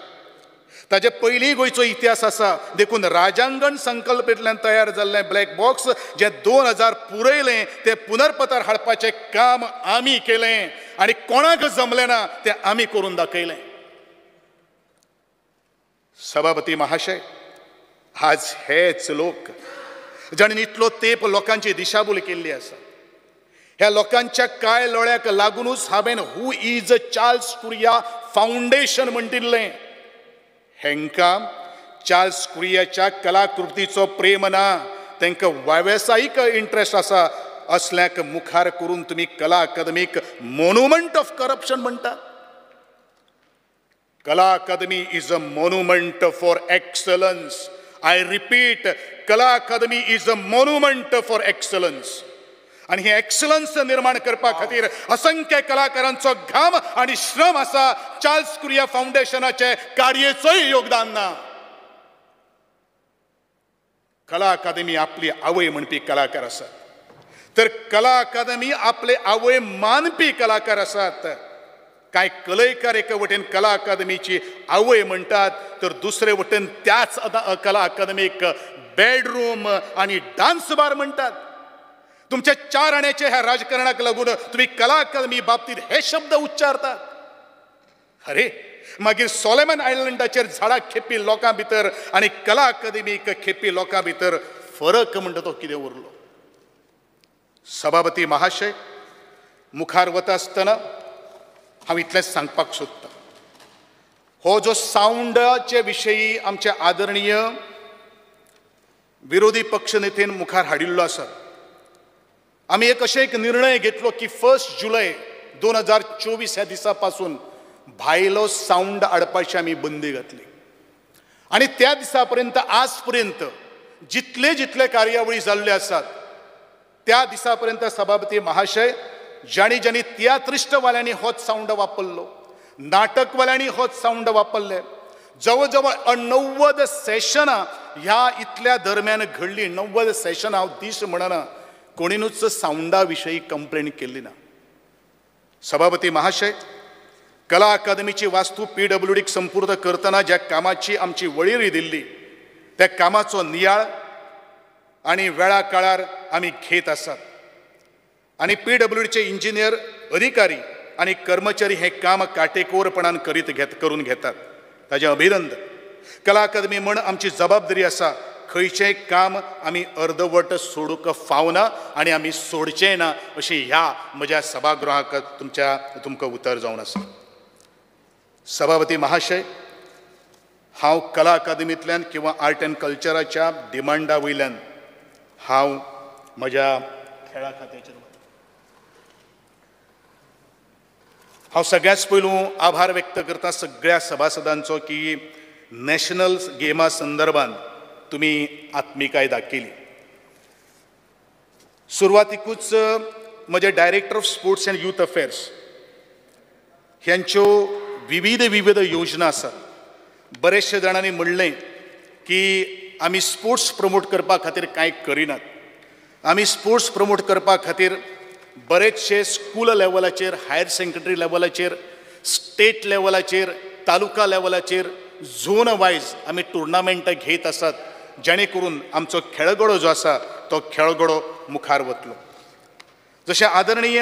ताजे पयलीं गोंयचो इतिहास आसा. देखून राजांगण संकल्पेंतल्यान तयार जाल्लें ब्लॅक बॉक्स जें 2000 पुरयलें तें पुनर्पतार हाडपाचें काम आमी केलें आनी कोणाक जमलें ना तें आमी करून दाखयलें. सभापती महाशय, आज हेच लोक जाणीं इतलो तेंप लोकांची दिशाभूल केल्ली आसा, ह्या लोकांच्या कांय लोळ्याक लागुनूच हांवें who is Charles Correa foundation म्हणटिल्लें. हेंकां चार्ल्स कुरियाच्या कलाकृतीचो प्रेम ना, तांकां वेवसायीक इंट्रस्ट आसा. असल्याक मुखार करून तुमी कला अकादमीक मोन्युमंट ऑफ करप्शन म्हणटा. Kala Akademi is a monument for excellence. I repeat, Kala Akademi is a monument for excellence. आनी हे एक्सलन्स निर्माण करपा खातीर असंख्य कलाकारांचो घाम आनी श्रम आसा. चार्ल्स कुरिया फावंडेशनाचे कार्याचोय योगदान ना. कला अकादमी आपली आवय म्हणपी कलाकार आसात, तर कला अकादमी आपले आवय मानपी कलाकार आसात. कांय कलयकार एके वटेन कला अकादमीची आवय म्हणटात, तर दुसरे वटेन त्याच कला अकादमीक बेडरूम आनी डान्स बार म्हणटात. तुमच्या चार आण्याच्या ह्या राजकारणाक लागून तुमी कला अकादमी बाबतीत हे शब्द उच्चारतात. अरे मागीर सोलेमन आयलंडाचेर झाडां खेपी लोकां भितर आनी कला अकादमीक खेपी लोकां भितर फरक म्हणटा तो कितें उरलो? सभापती महाशय, मुखार वता आसतना हांव इतलेंच सांगपाक सोदतां, हो जो सावंडाचे विशयी आमचे आदरणीय विरोधी पक्ष नेतेन मुखार हाडिल्लो आसा, आमी एक अशें एक निर्णय घेतलो की 1 जुलय 2024 ह्या दिसा पासून भायलो सावंड हाडपाची आमी बंदी घातली. आनी त्या दिसा पर्यंत आज पर्यंत जितले जितले कार्यावळी जाल्ल्यो आसात त्या दिसा पर्यंत सभापती महाशय, ज्यांनी ज्यांनी तियात्रिस्टवाल्यांनी होच सावंड वापरलो, नाटकवाल्यांनी होच सावंड वापरले, जवळ जवळ 90 सेशनां ह्या इतल्या दरम्यान घडली. 90 सेशनां हांव दीस म्हणना, कोणीनूच सावंडा विशयी कंप्लेन केली ना. सभापती महाशय, कला अकादमीची वास्तू PWDक संपूर्ण करतना ज्या कामाची आमची वळेरी दिल्ली त्या कामाचो नियाळ आनी वेळा काळार आमी घेत आसात. आनी PWDचे इंजिनियर, अधिकारी आनी कर्मचारी हें काम काटेकोरपणान करून घेतात, ताजें अभिनंदन. कला अकादमी म्हण आमची जबाबदारी आसा, खंयचेंय काम आमी अर्दवट सोडूंक फावना आनी आमी सोडचें ना, अशी ह्या म्हज्या सभागृहाक तुमकां उतर जावन आसा. सभापती महाशय, हांव कला अकादमींतल्यान किंवा आर्ट एंड कल्चराच्या डिमांडा वयल्यान हांव म्हज्या खेळा खात्याचेर वता. हांव सगळ्यांत पयलू आभार व्यक्त करता सगळ्या सभासदांचो की नॅशनल गेमा संदर्भात तुमी आत्मिकाय दाखयली. सुरवातीकूच म्हजे director of sports and youth affairs ह्यांच्यो विविध विविध योजना आसात. बरेचशे जाणांनी म्हणलें की आमी स्पोर्ट्स प्रमोट करपा खातीर कांय करिनात. आमी स्पोर्ट्स प्रमोट करपा खातीर बरेचशे स्कूल लेवलाचेर, हायर सेकंडरी लेवलाचेर, स्टेट लेवलाचेर, तालुका लेवलाचेर झोन वायज आमी टुर्नामेंटां घेत आसात, जेणे करून आमचो खेळगडो जो आसा तो खेळगडो मुखार वतलो. जशें आदरणीय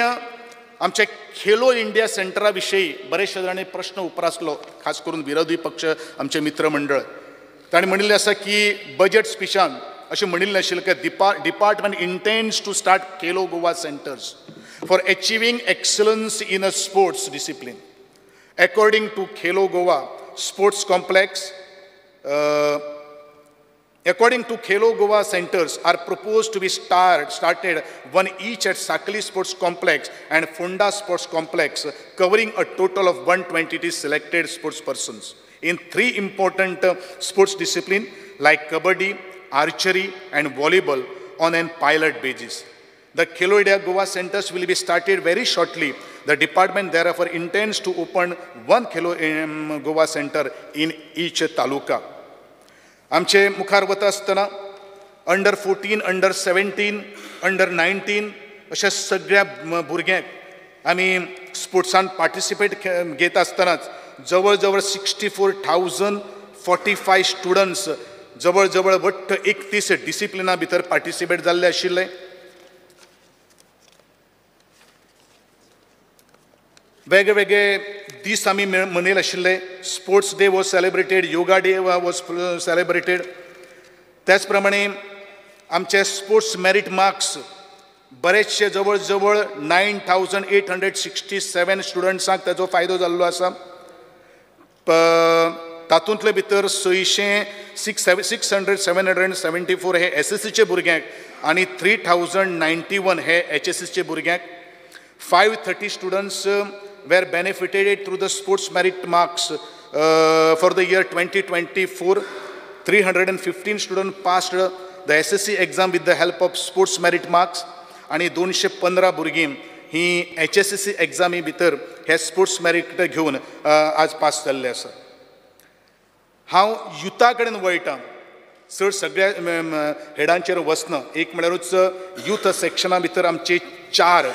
आमचे खेलो इंडिया सेंटरा विशयी बरेचशे जाणांनी प्रश्न उप्रासलो, खास करून विरोधी पक्ष आमचे मित्रमंडळ, ताणें म्हणिल्लें आसा की बजेट स्पिचान अशें म्हणिल्लें आशिल्लें की department intends to start Khelo Goa centres for achieving excellence in a sports discipline. According to Khelo Goa sports complex, according to Khelo Goa centers are proposed to be started one each at Sakli Sports Complex and Funda Sports Complex, covering a total of 122 selected sports persons in 3 important sports disciplines like kabaddi, archery and volleyball on an pilot basis. The Khelo India Goa centers will be started very shortly. The department therefore intends to open 1 Khelo Goa center in each taluka. आमचे मुखार वता आसतना under 14, under 17, under 19 अशा सगळ्या भुरग्यांक आमी स्पोर्ट्सान participate घेत आसतनाच जवळ जवळ 64,045 स्टुडंट्स जवळ जवळ वट्ट 31 डिसिप्लिना भितर पार्टिसिपेट जाल्ले आशिल्ले. वेगळे वेगळे दीस आमी मनयले आशिल्ले. Sports day was celebrated, yoga day was celebrated. त्याच प्रमाणे आमचे स्पोर्ट्स मेरीट मार्क्स बरेचशे जवळ जवळ 9,867 स्टुडंट्सांक ताजो फायदो जाल्लो आसा. तातूंतले भितर 600 6,774 हे एसएससीचे भुरग्यांक आनी 3,091 हे एचएससीचे भुरग्यांक. 530 students were benefited through the sports merit marks for the year 2024. 315 student passed the SSC exam with the help of sports merit marks आनी 215 भुरगीं ही एचएससी एग्जामी भितर हे स्पोर्ट्स मेरीट घेवन आज पास जाल्ले आसा. हांव युथा कडेन वळटा, चड सगळ्या हेडांचेर वचना. एक म्हळ्यारूच यूथ सेक्शना भितर आमचे 4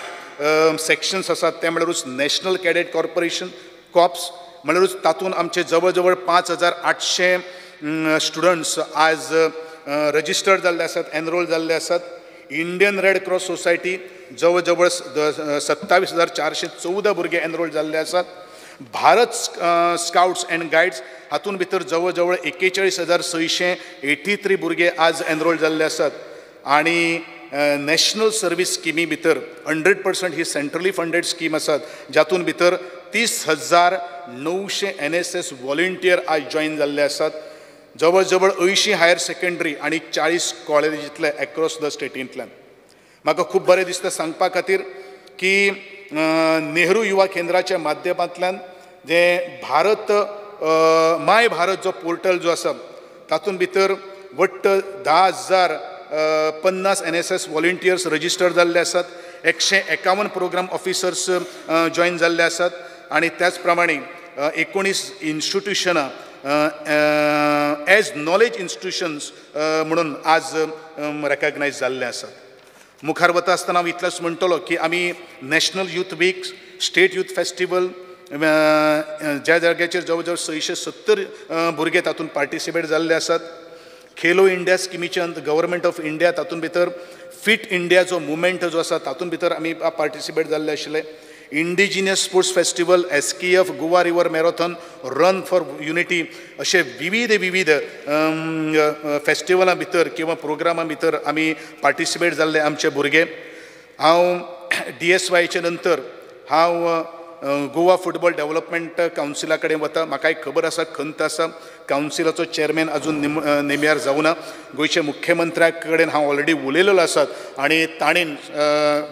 सेक्शन्स आसात, ते म्हळ्यारूच नॅशनल कॅडेट कॉर्पोरेशन कॉप्स म्हळ्यारूच तातूंत आमचे जवळ जवळ 5,800 स्टुडंट्स आज रजिस्टर्ड जाल्ले आसात, एनरोल जाल्ले आसात. इंडियन रेड क्रॉस सोसायटी जवळ जवळ 27,414 भुरगे एनरोल जाल्ले आसात. भारत स्काउट्स अँड गायड्स हातूंत भितर जवळ जवळ 41,683 भुरगे आज एनरोल जाल्ले आसात. आनी नॅशनल सर्वीस स्किमी भितर 100% ही सेंट्रली फंडेड स्कीम आसात, जातून भितर 30,900 NSS volunteer आज जॉयन जाल्ले आसात. जवळ जवळ 80 हायर सेकंडरी आनी 40 कॉलेजींतले एक्रॉस the स्टेटींतल्यान. म्हाका खूब बरें दिसता सांगपा खातीर की नेहरू युवा केंद्राच्या माध्यमांतल्यान जे भारत my Bharat जो पोर्टल जो आसा तातूंत भितर वट्ट 10,050 NSS volunteers register जाल्ले आसात. 151 प्रोग्राम ऑफिसर्स जॉयन जाल्ले आसात आनी त्याच प्रमाणे 19 इन्स्टिट्युशनां एज नॉलेज इन्स्टिट्युशन्स म्हणून आज रेकग्नायज जाल्ले आसात. मुखार वता आसतना हांव इतलेंच म्हणटलो की आमी national youth week, state youth festival ज्या जाग्याचेर जवळ जवळ 670 भुरगे तातूंत पार्टिसिपेट जाल्ले आसात. खेलो इंडिया स्किमीच्या गव्हर्मेंट ऑफ इंडिया तातूंत भितर फिट इंडिया जो मुवमेंट जो आसा तातूंत भितर आमी पार्टिसिपेट जाल्ले आशिल्ले. Indigenous sports festival, SKF, Goa river marathon, run for unity अशे विविध विविध फेस्टिवलां भितर किंवा प्रोग्रामां भितर आमी पार्टिसिपेट जाल्ले आमचे भुरगे. हांव DSYचे नंतर हांव गोवा फुटबॉल डेव्हलपमेंट कावन्सिला कडेन वता. म्हाका एक खबर आसा, खंत आसा, कावन्सिलाचो चेअरमॅन अजून नेमियार जावना. गोंयच्या मुख्यमंत्र्या कडेन हांव ऑलरेडी उलयलेलो आसात आनी ताणें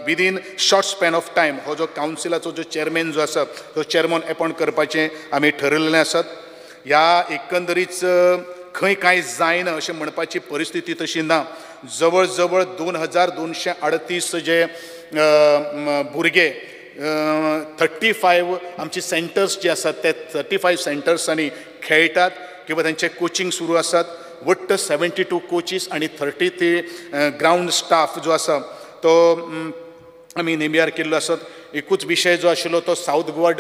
within short span of time हो जो कावन्सिलाचो जो चेअरमॅन जो आसा तो चेअरमॅन एपॉयंट करपाचें आमी ठरयलेलें आसात. ह्या एकंदरीच खंय कांय जायना अशें म्हणपाची परिस्थिती तशी ना. जवळ जवळ 2,238 जे भुरगे 35 आमची सेंटर्स जे आसात ते 35 सेंटर्सांनी खेळटात किंवा तांचे कोचिंग सुरू आसात. वट्ट 72 कोचीस आनी 33 ग्रावंड स्टाफ जो आसा तो आमी नेमियार केल्लो आसात. एकूच विशय जो आशिल्लो तो सावथ गोवा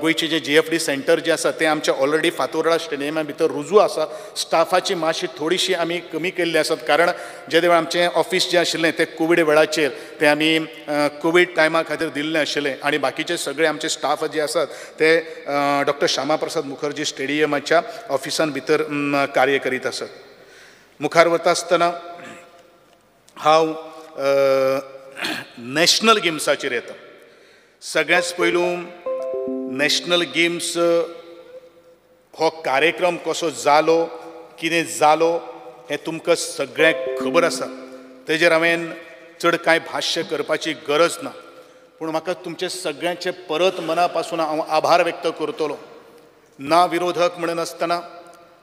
गोंयचे जे GFD centre जे आसा तें आमचे ऑलरेडी फातोर्डा स्टेडियमा भितर रुजू आसा. स्टाफाची मातशी थोडीशी आमी कमी केल्ली आसात, कारण जे वेळार आमचें ऑफिस जें आशिल्लें तें कोवीड वेळाचेर तें आमी कोवीड टायमा खातीर दिल्लें आशिल्लें आनी बाकीचे सगळे आमचे स्टाफ जे आसात ते डॉक्टर श्यामा प्रसाद मुखर्जी स्टेडियमाच्या ऑफिसान भितर कार्य करीत आसात. मुखार वता आसतना हांव नॅशनल गेम्साचेर येता. सगळ्यांत पयलू नॅशनल गेम्स हो कार्यक्रम कसो जालो, कितें जालो हें तुमकां सगळ्यांक खबर आसा. तेजेर हांवें चड कांय भाश्य करपाची गरज ना, पूण म्हाका तुमचे सगळ्यांचे परत मना पासून हांव आभार व्यक्त करतलो. ना विरोधक म्हणनासतना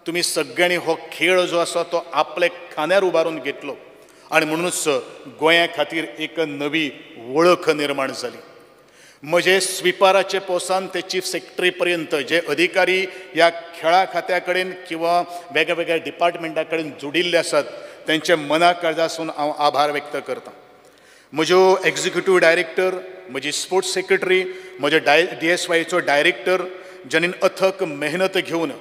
तुमी सगळ्यांनी हो खेळ जो आसा तो आपल्या खांद्यार उबारून घेतलो आनी म्हणूनच गोंया खातीर एक नवी वळख निर्माण जाली. म्हजे स्विपाराचे पोसान ते चीफ सेक्रेटरी पर्यंत जे अधिकारी ह्या खेळा खात्या कडेन किंवा वेगळ्या डिपार्टमेंटा कडेन जुडिल्ले आसात तेंचे मना काळजासून हांव आभार व्यक्त करता. म्हज्यो एक्झिक्युटीव डायरेक्टर, म्हजी स्पोर्ट्स सेक्रेटरी, म्हजे DSYचो डायरेक्टर ज्यांनी अथक मेहनत घेवन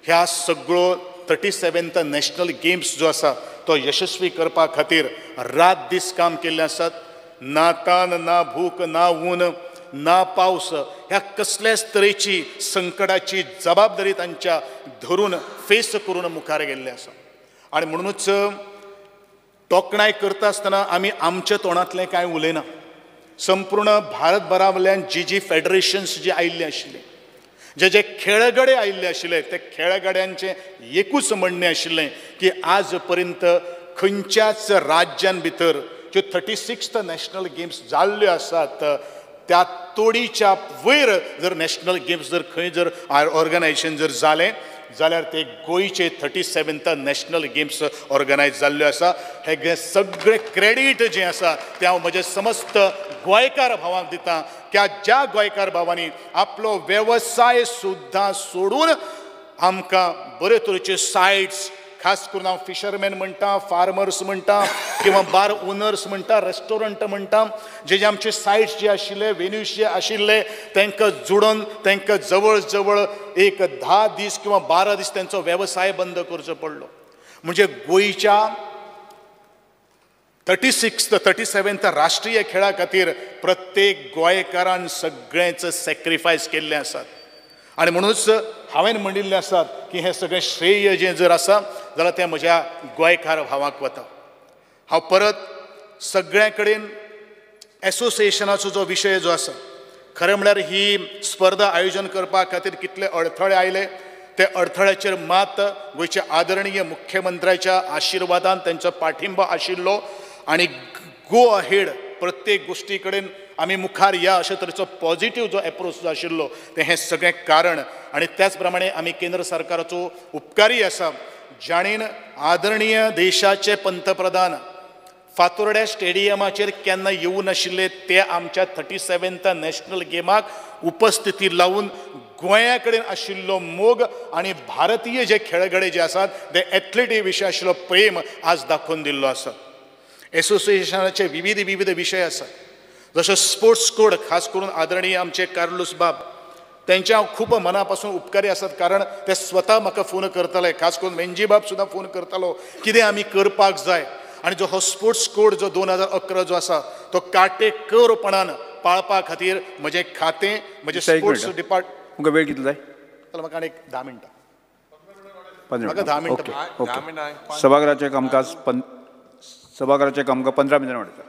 ह्या सगळो 37th national games जो आसा तो यशस्वी करपा खातीर रात दीस काम केल्ले आसात. ना तान, ना भूक, ना ऊन, ना पावस ह्या कसल्याच तरेची संकटाची जबाबदारी तांच्या धरून फेस करून मुखार गेल्ले आसा. आनी म्हणूनच तोखणाय करता आसतना आमी आमच्या तोंडांतलें कांय उलयना. संपूर्ण भारतभरावल्यान जी जी फेडरेशन्स जी आयिल्लीं आशिल्लीं जे जे खेळगडे आयिल्ले आशिल्ले ते खेळगड्यांचें एकूच म्हणणें आशिल्लें की आज पर्यंत खंयच्याच राज्यान भितर ज्यो 36th national games जाल्ल्यो आसात त्या तोडीच्या वयर जर नॅशनल गेम्स जर खंय जर ऑर्गनायजेशन जर जालें जाल्यार ते गोंयचे 37th national games organise जाल्ल्यो आसा. हे सगळें क्रेडीट जें आसा तें हांव म्हजे समस्त गोंयकार भावांक दिता की ज्या गोंयकार भावांनी आपलो वेवसाय सुद्दां सोडून आमकां बरे तरेचे सायट्स, खास करून हांव फिशरमॅन म्हणटा, फार्मर्स म्हणटा किंवा बार ओनर्स म्हणटा, रेस्टॉरंट म्हणटा, जे जे आमचे सायट्स जे आशिल्ले, वेन्यूज जे आशिल्ले तांकां जुडून तांकां जवळ जवळ एक 10 दीस किंवा 12 दीस तांचो वेवसाय बंद करचो पडलो. म्हणजे गोंयच्या 36th 37th राष्ट्रीय खेळा खातीर प्रत्येक गोंयकारान सगळ्यांच सॅक्रिफायस केल्लें आसात. आनी म्हणूनच हांवें म्हणिल्लें आसा की हें सगळें श्रेय जें जर आसा जाल्यार तें म्हज्या गोंयकार भावाक वता. हांव परत सगळ्यां कडेन एसोसिएशनाचो जो विशय जो आसा, खरें म्हळ्यार ही स्पर्धा आयोजन करपा खातीर कितले अडथळे आयले ते अडथळ्याचेर मात गोंयच्या आदरणीय मुख्यमंत्र्याच्या आशिर्वादान तांचो पाठिंबो आशिल्लो आनी गो अहेड प्रत्येक गोश्टी कडेन आमी मुखार या अशे तरेचो पॉझिटीव जो एप्रोच जो आशिल्लो तें हें सगळें कारण. आनी त्याच प्रमाणे आमी केंद्र सरकाराचो उपकारी आसा जाणेन आदरणीय देशाचे पंतप्रधान फातोर्ड्या स्टेडियमाचेर केन्ना येवूं नाशिल्ले ते आमच्या 37th national गेमाक उपस्थिती लावन गोंया कडेन आशिल्लो मोग आनी भारतीय जे खेळगडे जे आसात ते एथलेटी विशय आशिल्लो प्रेम आज दाखोवन दिल्लो आसा. एसोसिएशनाचे विविध विविध विशय आसात, जशें स्पोर्ट्स कोड, खास करून आदरणीय आमचे कार्लूस बाब तेंचे हांव खूब मना पासून उपकारी आसात, कारण ते स्वता म्हाका फोन करताले, खास करून वेंजी बाब सुद्दां फोन करतालो कितें आमी करपाक जाय. आनी जो हो स्पोर्ट्स कोड जो 2011 जो आसा तो काटेकोरपणान पाळपा खातीर म्हजें खातें, म्हजें स्पोर्ट्स डिपार्ट. तुमकां वेळ कितलो जाय? म्हाका आनी एक 10 मिनटां. म्हाका 10 मिनटां. सभाघराचें कामकाज सभाघराचें कामकाज 15 मिनटां वाडयता.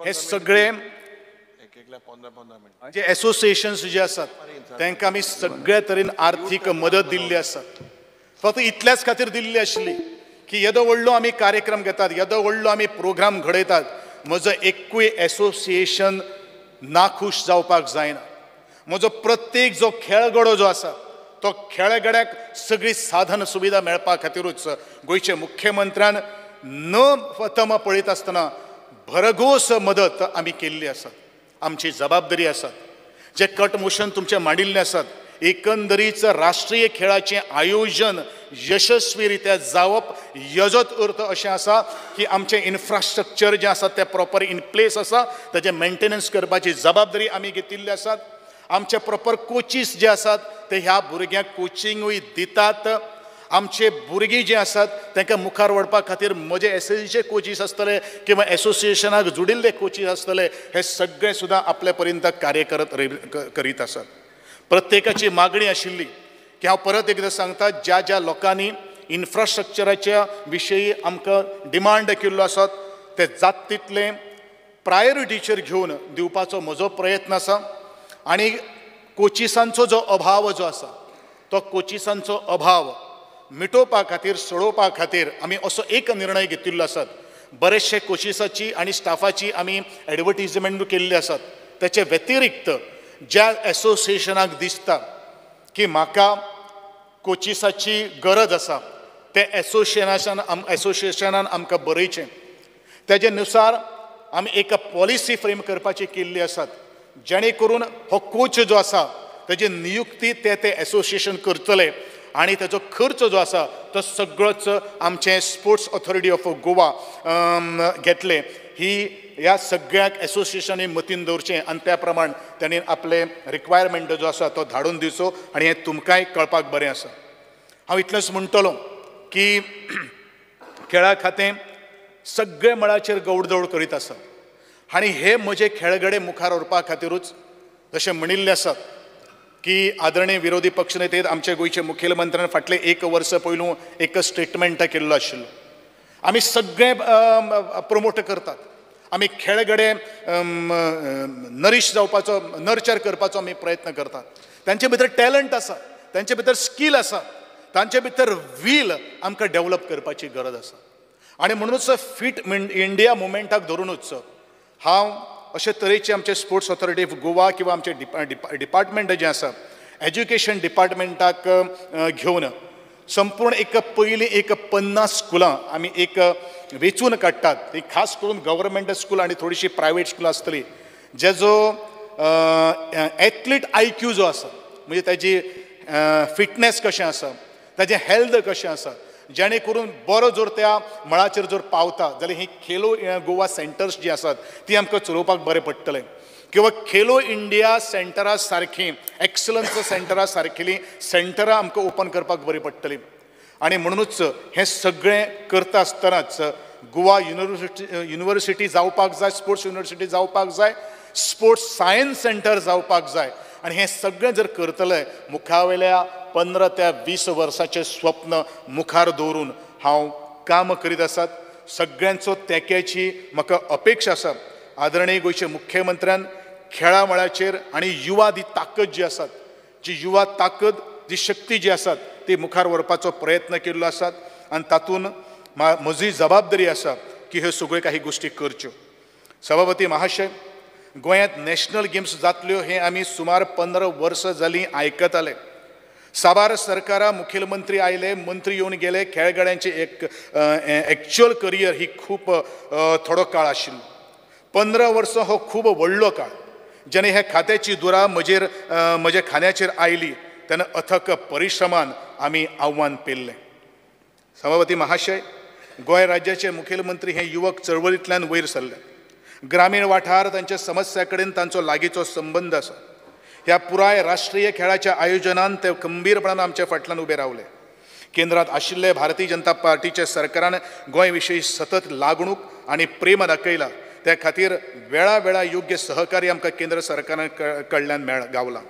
हे सगळे जे एसोसिएशन्स जे आसात तांकां आमी सगळे तरेन आर्थीक मदत दिल्ली आसा. फक्त इतल्याच खातीर दिल्ली आशिल्ली की येदो व्हडलो आमी कार्यक्रम घेतात, येदो व्हडलो आमी प्रोग्राम घडयतात, म्हजो एकूय एसोसिएशन नाखूश जावपाक जायना. म्हजो प्रत्येक जो खेळगडो जो आसा तो खेळगड्याक सगळी साधन सुविधा मेळपा खातीरूच गोंयच्या मुख्यमंत्र्यान न तम पळयत आसतना भरघोस मदत आमी केल्ली आसा. आमची जबाबदारी आसा. जे कट मोशन तुमचें मांडिल्लें आसात, एकंदरीच राष्ट्रीय खेळाचें आयोजन यशस्वी रित्या जावप यजत अर्थ अशें आसा की आमचें इन्फ्रास्ट्रक्चर जें आसा तें प्रॉपर इन प्लेस आसा, ताजें मेंटेनन्स करपाची जबाबदारी आमी घेतिल्ली आसात. आमचे प्रॉपर कोचीस जे आसात ते ह्या भुरग्यांक कोचिंगूय दितात. आमचे भुरगीं जे आसात तांकां मुखार व्हरपा खातीर म्हजे एसएसजीचे कोचीस आसतले किंवा एसोसिएशनाक जुडिल्ले कोचीस आसतले, हे सगळे सुद्दां आपले पर्यंत कार्य करीत आसात. प्रत्येकाची मागणी आशिल्ली की हांव परत एकदां सांगता, ज्या ज्या लोकांनी इन्फ्रास्ट्रक्चराच्या विशयी आमकां डिमांड केल्लो आसात ते जात तितलें प्रायोरिटीचेर घेवन दिवपाचो म्हजो प्रयत्न आसा. आनी कोचिसांचो जो अभाव जो आसा तो कोचिसांचो अभाव मिटोवपा खातीर, सोडोवपा खातीर आमी असो एक निर्णय घेतिल्लो आसात. बरेचशे कोचिसाची आनी स्टाफाची आमी एडवर्टीजमेंट केल्ली आसात. तेचे व्यतिरिक्त ज्या एसोसिएशनाक दिसता की म्हाका कोचिसाची गरज आसा ते एसोसिएशनान आमकां बरयचें, तेजे नुसार आमी एक पॉलिसी फ्रेम करपाची केल्ली आसात, जेणे करून हो कोच जो आसा तेजी नियुक्ती ते ते एसोसिएशन करतले आनी तेजो खर्च जो आसा तो सगळोच आमचें स्पोर्ट्स ऑथॉरिटी ऑफ गोवा घेतले. ही ह्या सगळ्याक एसोसिएशनांनी मतीन दवरचें आनी त्या प्रमाण तांणी आपले रिक्वायरमेंट जो आसा तो धाडून दिवचो आनी हें तुमकांय कळपाक बरें आसा. हांव इतलेंच म्हणटलो की खेळा खातें सगळे मळाचेर गौडदौड करीत आसा आनी हे म्हजे खेळगडे मुखार व्हरपा खातीरूच जशें म्हणिल्लें आसा की आदरणीय विरोधी पक्षनेते आमचे गोंयचे मुखेलमंत्र्यान फाटलें एक वर्स पयलू एक स्टेटमेंट केल्लो आशिल्लो. आमी सगळें प्रोमोट करतात, आमी खेळगडे नरीश जावपाचो, नर्चर करपाचो आमी प्रयत्न करतात. तांचे भितर टॅलंट आसा, तांचे भितर स्कील आसा, तांचे भितर व्हील आमकां डेवलप करपाची गरज आसा. आनी म्हणूनच फिट इंडिया मुवमेंटाक धरुनूच हांव अशे तरेचे आमचे स्पोर्ट्स ऑथॉरिटी ऑफ गोवा किंवा आमचे डिपार्टमेंट जें आसा एज्युकेशन डिपार्टमेंटाक घेवन संपूर्ण एक पयलीं एक 50 स्कुलां आमी एक वेंचून काडटात. ती खास करून गव्हर्मेंट स्कूल आनी थोडीशी प्रायवेट स्कुलां आसतली, जेजो एथलीट IQ जो आसा, म्हणजे ताजी फिटनेस कशें आसा, ताजें हेल्थ कशें आसा, जेणे करून बरो जर त्या मळाचेर जर पावता जाल्यार ही खेलो गोवा सेंटर्स जी आसात ती आमकां चलोवपाक बरें पडटलें. किंवा खेलो इंडिया सेंटरा सारखी एक्सलन्स सेंटरा सारकेली सेंटरां आमकां ओपन करपाक बरी पडटली. आनी म्हणूनच हें सगळें करता आसतनाच गोवा युनिवर्सिटी जावपाक जाय, स्पोर्ट्स युनिवर्सिटी जावपाक जाय, स्पोर्ट्स सायन्स सेंटर जावपाक जाय. आनी हें सगळें जर करतलें मुखावेल्या 15 ते 20 वर्साचें स्वप्न मुखार दवरून हांव काम करीत आसात. सगळ्यांचो तेंक्याची म्हाका अपेक्षा आसा. आदरणीय गोंयचे मुख्यमंत्र्यान खेळा मळाचेर आनी युवा दी ताकद जी आसात, जी युवा ताकद जी शक्ती जी आसात ती मुखार व्हरपाचो प्रयत्न केल्लो आसात. आनी तातूंत म्हजी जबाबदारी आसा की ह्यो सगळ्यो काही गोश्टी करच्यो. सभापती महाशय, गोंयांत नॅशनल गेम्स जातल्यो हें आमी सुमार 15 वर्सां जालीं आयकताले. साबार सरकारां, मुखेलमंत्री आयले, मंत्री येवन गेले, खेळगड्यांचे एक एक्च्युअल करियर ही खूब थोडो काळ आशिल्लो. 15 वर्सां हो खूब व्हडलो काळ. जेन्ना ह्या खात्याची दुरा म्हजेर म्हज्या खांद्याचेर आयली तेन्ना अथक परिश्रमान आमी आव्हान पेललें. सभापती महाशय, गोंय राज्याचे मुखेलमंत्री हे युवक चळवळींतल्यान वयर सरले. ग्रामीण वाठार तांच्या समस्या कडेन तांचो लागींचो संबंद आसा. ह्या पुराय राष्ट्रीय खेळाच्या आयोजनान ते गंभीरपणान आमच्या फाटल्यान उबे रावले. केंद्रांत आशिल्ले भारतीय जनता पार्टीच्या सरकारान गोंय विशीं सतत लागणूक आनी प्रेम दाखयला. त्या खातीर वेळा वेळा योग्य सहकार्य आमकां केंद्र सरकारा कडल्यान गावलां.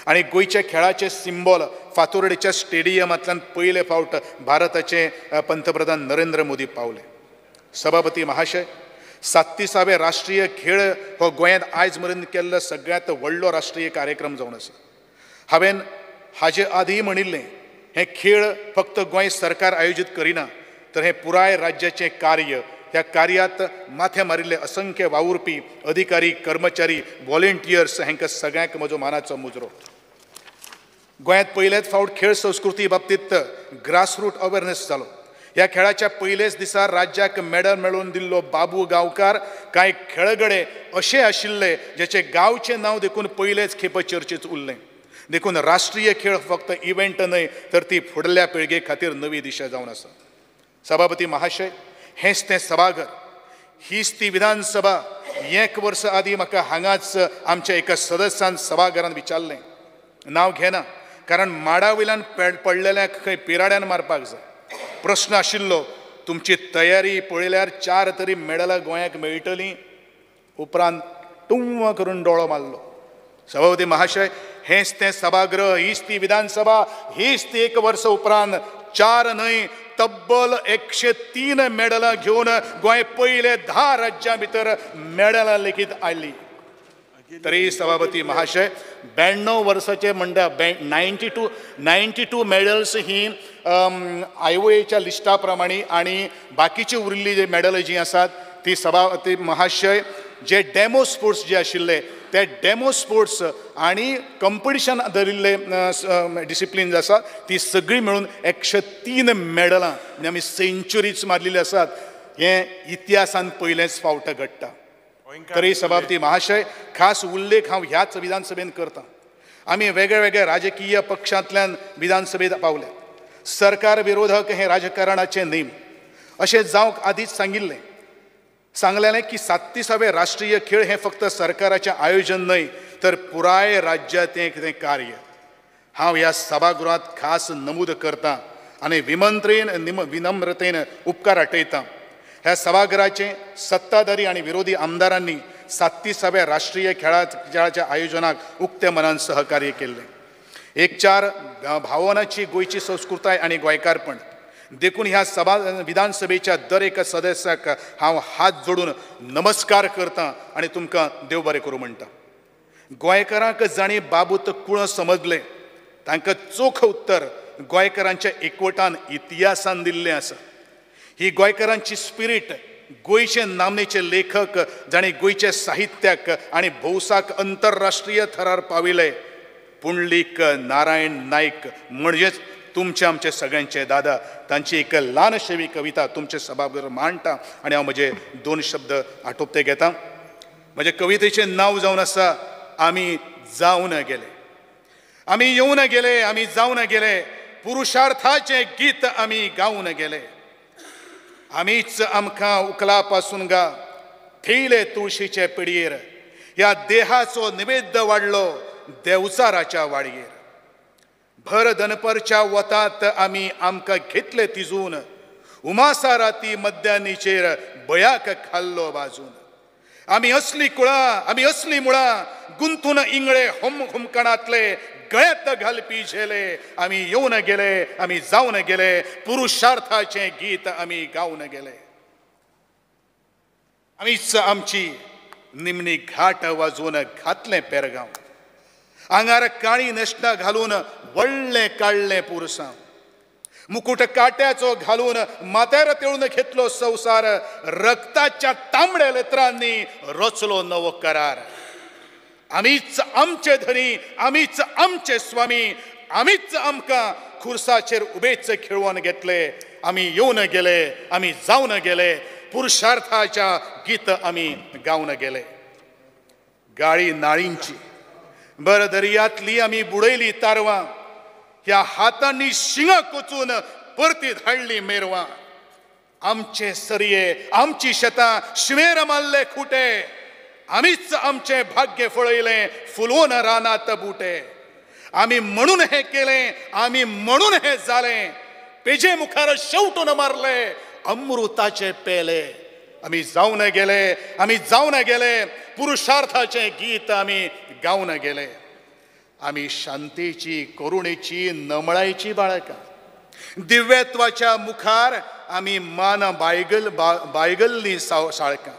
आनी गोंयच्या खेळाचें सिंबॉल फातोर्डेच्या स्टेडियमांतल्यान पयले फावट भारताचे पंतप्रधान नरेंद्र मोदी पावले. सभापती महाशय, 37वे राष्ट्रीय खेळ हो गोंयांत आयज मेरेन केल्लो सगळ्यांत व्हडलो राष्ट्रीय कार्यक्रम जावन आसा. हांवें हाजे आदीं म्हणिल्लें, हे खेळ फक्त गोंय सरकार आयोजीत करिना तर हें पुराय राज्याचें कार्य. ह्या कार्यात माथें मारिल्ले असंख्य वावुरपी अधिकारी, कर्मचारी, व्हॉलेंटियर्स हांकां सगळ्यांक म्हजो मानाचो मुजरो. गोंयांत पयलेच फावट खेळ संस्कृती बाबतींत ग्रासरूट अवेरनेस जालो. ह्या खेळाच्या पयलेच दिसा राज्याक मेडल मेळोवन दिल्लो बाबू गांवकार कांय खेळगडे अशे आशिल्ले ज्याचे गांवचें नांव देखून पयलेच खेप चर्चेत उरलें. देखून राष्ट्रीय खेळ फक्त इव्हेंट न्हय तर ती फुडल्या पिळगे खातीर नवी दिशा जावन आसा. सभापती महाशय, हेंच तें सभाघर, हीच ती विधानसभा. एक वर्स आदीं म्हाका हांगाच आमच्या एका सदस्यान सभाघरान विचारलें, नांव घेना कारण माडा वयल्यान पडलेल्याक खंय पिराड्यान मारपाक जाय. प्रश्न आशिल्लो, तुमची तयारी पळयल्यार 4 तरी मेडलां गोंयाक मेळटलीं. उपरांत टुंव करून डोळो मारलो. सभापती महाशय, हेंच तें सभागृह, हीच ती विधानसभा, हीच ती एक वर्स उपरांत 4 न्हय तब्बल 103 मेडलां घेवन गोंय पयले 10 राज्यां भितर मेडलां लेगीत आयली. तरी सभापती महाशय, 92 वर्साचे म्हणटा 92 मेडल्स ही IOAच्या लिस्टा प्रमाणे आनी बाकीची उरिल्ली जे मेडल जी आसात ती सभापती महाशय जे डेमो स्पोर्ट्स जे आशिल्ले ते डेमो स्पोर्ट्स आनी कंपिटिशन धरिल्ले डिसिप्लीन आसा ती सगळी मेळून 103 मेडलां म्हणजे आमी सेंच्युरीच मारलेली आसात. हें इतिहासान पयलेंच फावट घडटा. तरी सभापती महाशय, खास उल्लेख हांव ह्याच विधानसभेन करता. आमी वेगळे वेगळे राजकीय पक्षांतल्यान विधानसभेत पावले. सरकार विरोधक हें राजकारणाचें नेम अशें जावंक आदींच सांगिल्लें. सांगलेलें की 37वे राष्ट्रीय खेळ हें फक्त सरकाराचें आयोजन न्हय तर पुराय राज्याचें तें कार्य. हांव ह्या सभागृहांत खास नमूद करता आनी विनम्रतेन उपकार आटयता. ह्या सभाघराचे सत्ताधारी आनी विरोधी आमदारांनी 37व्या राष्ट्रीय खेळाच्या आयोजनाक उक्त्या मनान सहकार्य केल्लें. एक चार भावनाची गोंयची संस्कृताय आनी गोंयकारपण देखून ह्या सभा विधानसभेच्या दर एका सदस्याक हांव हात जोडून नमस्कार करता आनी तुमकां देव बरें करूं म्हणटा. गोंयकारांक जांणी बाबूत कुळां समजलें तांकां चोख उत्तर गोंयकारांच्या एकवटान इतिहासान दिल्लें आसा. ही गोंयकारांची स्पिरीट गोंयचे नामनेचे लेखक जांणी गोंयच्या साहित्याक आनी भौसाक अंतरराष्ट्रीय थरार पाविले पुंडलीक नारायण नायक म्हणजेच तुमचे आमचे सगळ्यांचे दादा, तांची एक ल्हानशी कविता तुमचे सभाघर मांडटा आनी हांव म्हजे दोन शब्द आटोपते घेता. म्हजे कवितेचें नांव जावन आसा आमी जावन गेले. आमी येवन गेले, आमी जावन गेले, पुरुषार्थाचें गीत आमी गावन गेले. आमीच आमकां उकला पासून गा थेयले तुळशीचे पिडयेर, ह्या देहाचो निवेद्य वाडलो देवचाराच्या वाडयेर. भर दनपरच्या वतात आमी आमकां घेतले तिजून, उमासा राती मध्यानीचेर बयाक खाल्लो बाजून. आमी असली कुळां, आमी असली मुळां, गुंतून इंगळे होम हुमकणांतले गळ्यात घालपी झेले. आमी येवन गेले, आमी जावन गेले, पुरुषार्थाचें गीत आमी गावन गेले. आमीच आमची निमणी घाट वाजोवन घातलें पेरगांव, आंगार काळी न्हेसणां घालून व्हडलें काडलें पुरसांव, मुकुट काट्याचो घालून माथ्यार तेळून घेतलो संवसार, रक्ताच्या तांबड्या लेत्रांनी रचलो नवो करार. आमीच आमचे धनी, आमीच आमचे स्वामी, आमीच आमकां खुर्साचेर उबेच खेळोवन घेतले. आमी येवन गेले, आमी जावन गेले, पुरुषार्थाच्या गीत आमी गावन गेले. गाळी नाळींची बर दर्यांतली आमी बुडयली तारवां, ह्या हातांनी शिंगां कोचून परती धाडली मेरवां. आमचे सरये, आमची शेतां, शिमेर मारले खुटे, आमीच आमचें भाग्य फळयलें फुलोवन रानात बुटे. आमी म्हणून हें केलें, आमी म्हणून हें जालें, पेजे मुखार शेवटून मारले अमृताचे पेले. आमी जावन गेले, आमी जावन गेले, पुरुषार्थाचें गीत आमी गावन गेले. आमी शांतीची, करुणेची, नमळायची बाळकां, दिव्यत्वाच्या मुखार आमी मान बायगल्ली साळकां.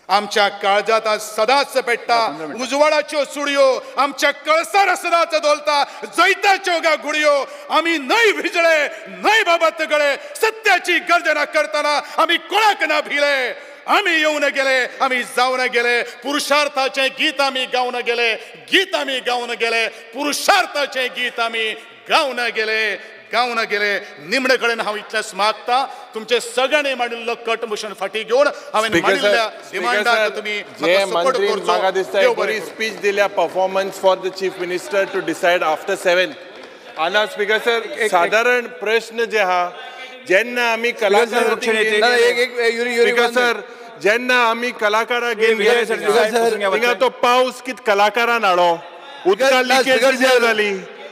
आमच्या काळजांत सदांच पेट्टा उजवाडाच्यो सुडयो, आमच्या कळसार सदांच धोलता जैताच्यो गा घुडयो. आमी न्हय भिजळे, न्हय बाबत गळे, सत्याची गर्जना करतना आमी कोणाक ना भिले. आमी येवन गेले, आमी जावन गेले, पुरुषार्थाचें गीत आमी गावन गेले, गीत आमी गावन गेले, पुरुषार्थाचें गीत आमी गावन गेले, गावन गेले. निमणे कडेन हांव इतलेंच मागता, तुमचे सगळ्यांनी मांडिल्लो कट मोशन फाटीं घेवन हांवें मांडिल्ल्या डिमांडाक तुमी सपोर्ट करचो. म्हाका दिसता बरी स्पीच दिल्या, performance for the chief minister to decide after 7. आना स्पीकर सर, सादारण प्रश्न जे आहा, जेन्ना आमी कलाकार स्पीकर सर, जेन्ना आमी कलाकाराक घेवन गेले थिंगा तो पावस कित कलाकारान हाडलो, उदका लिकेज कितें जाली,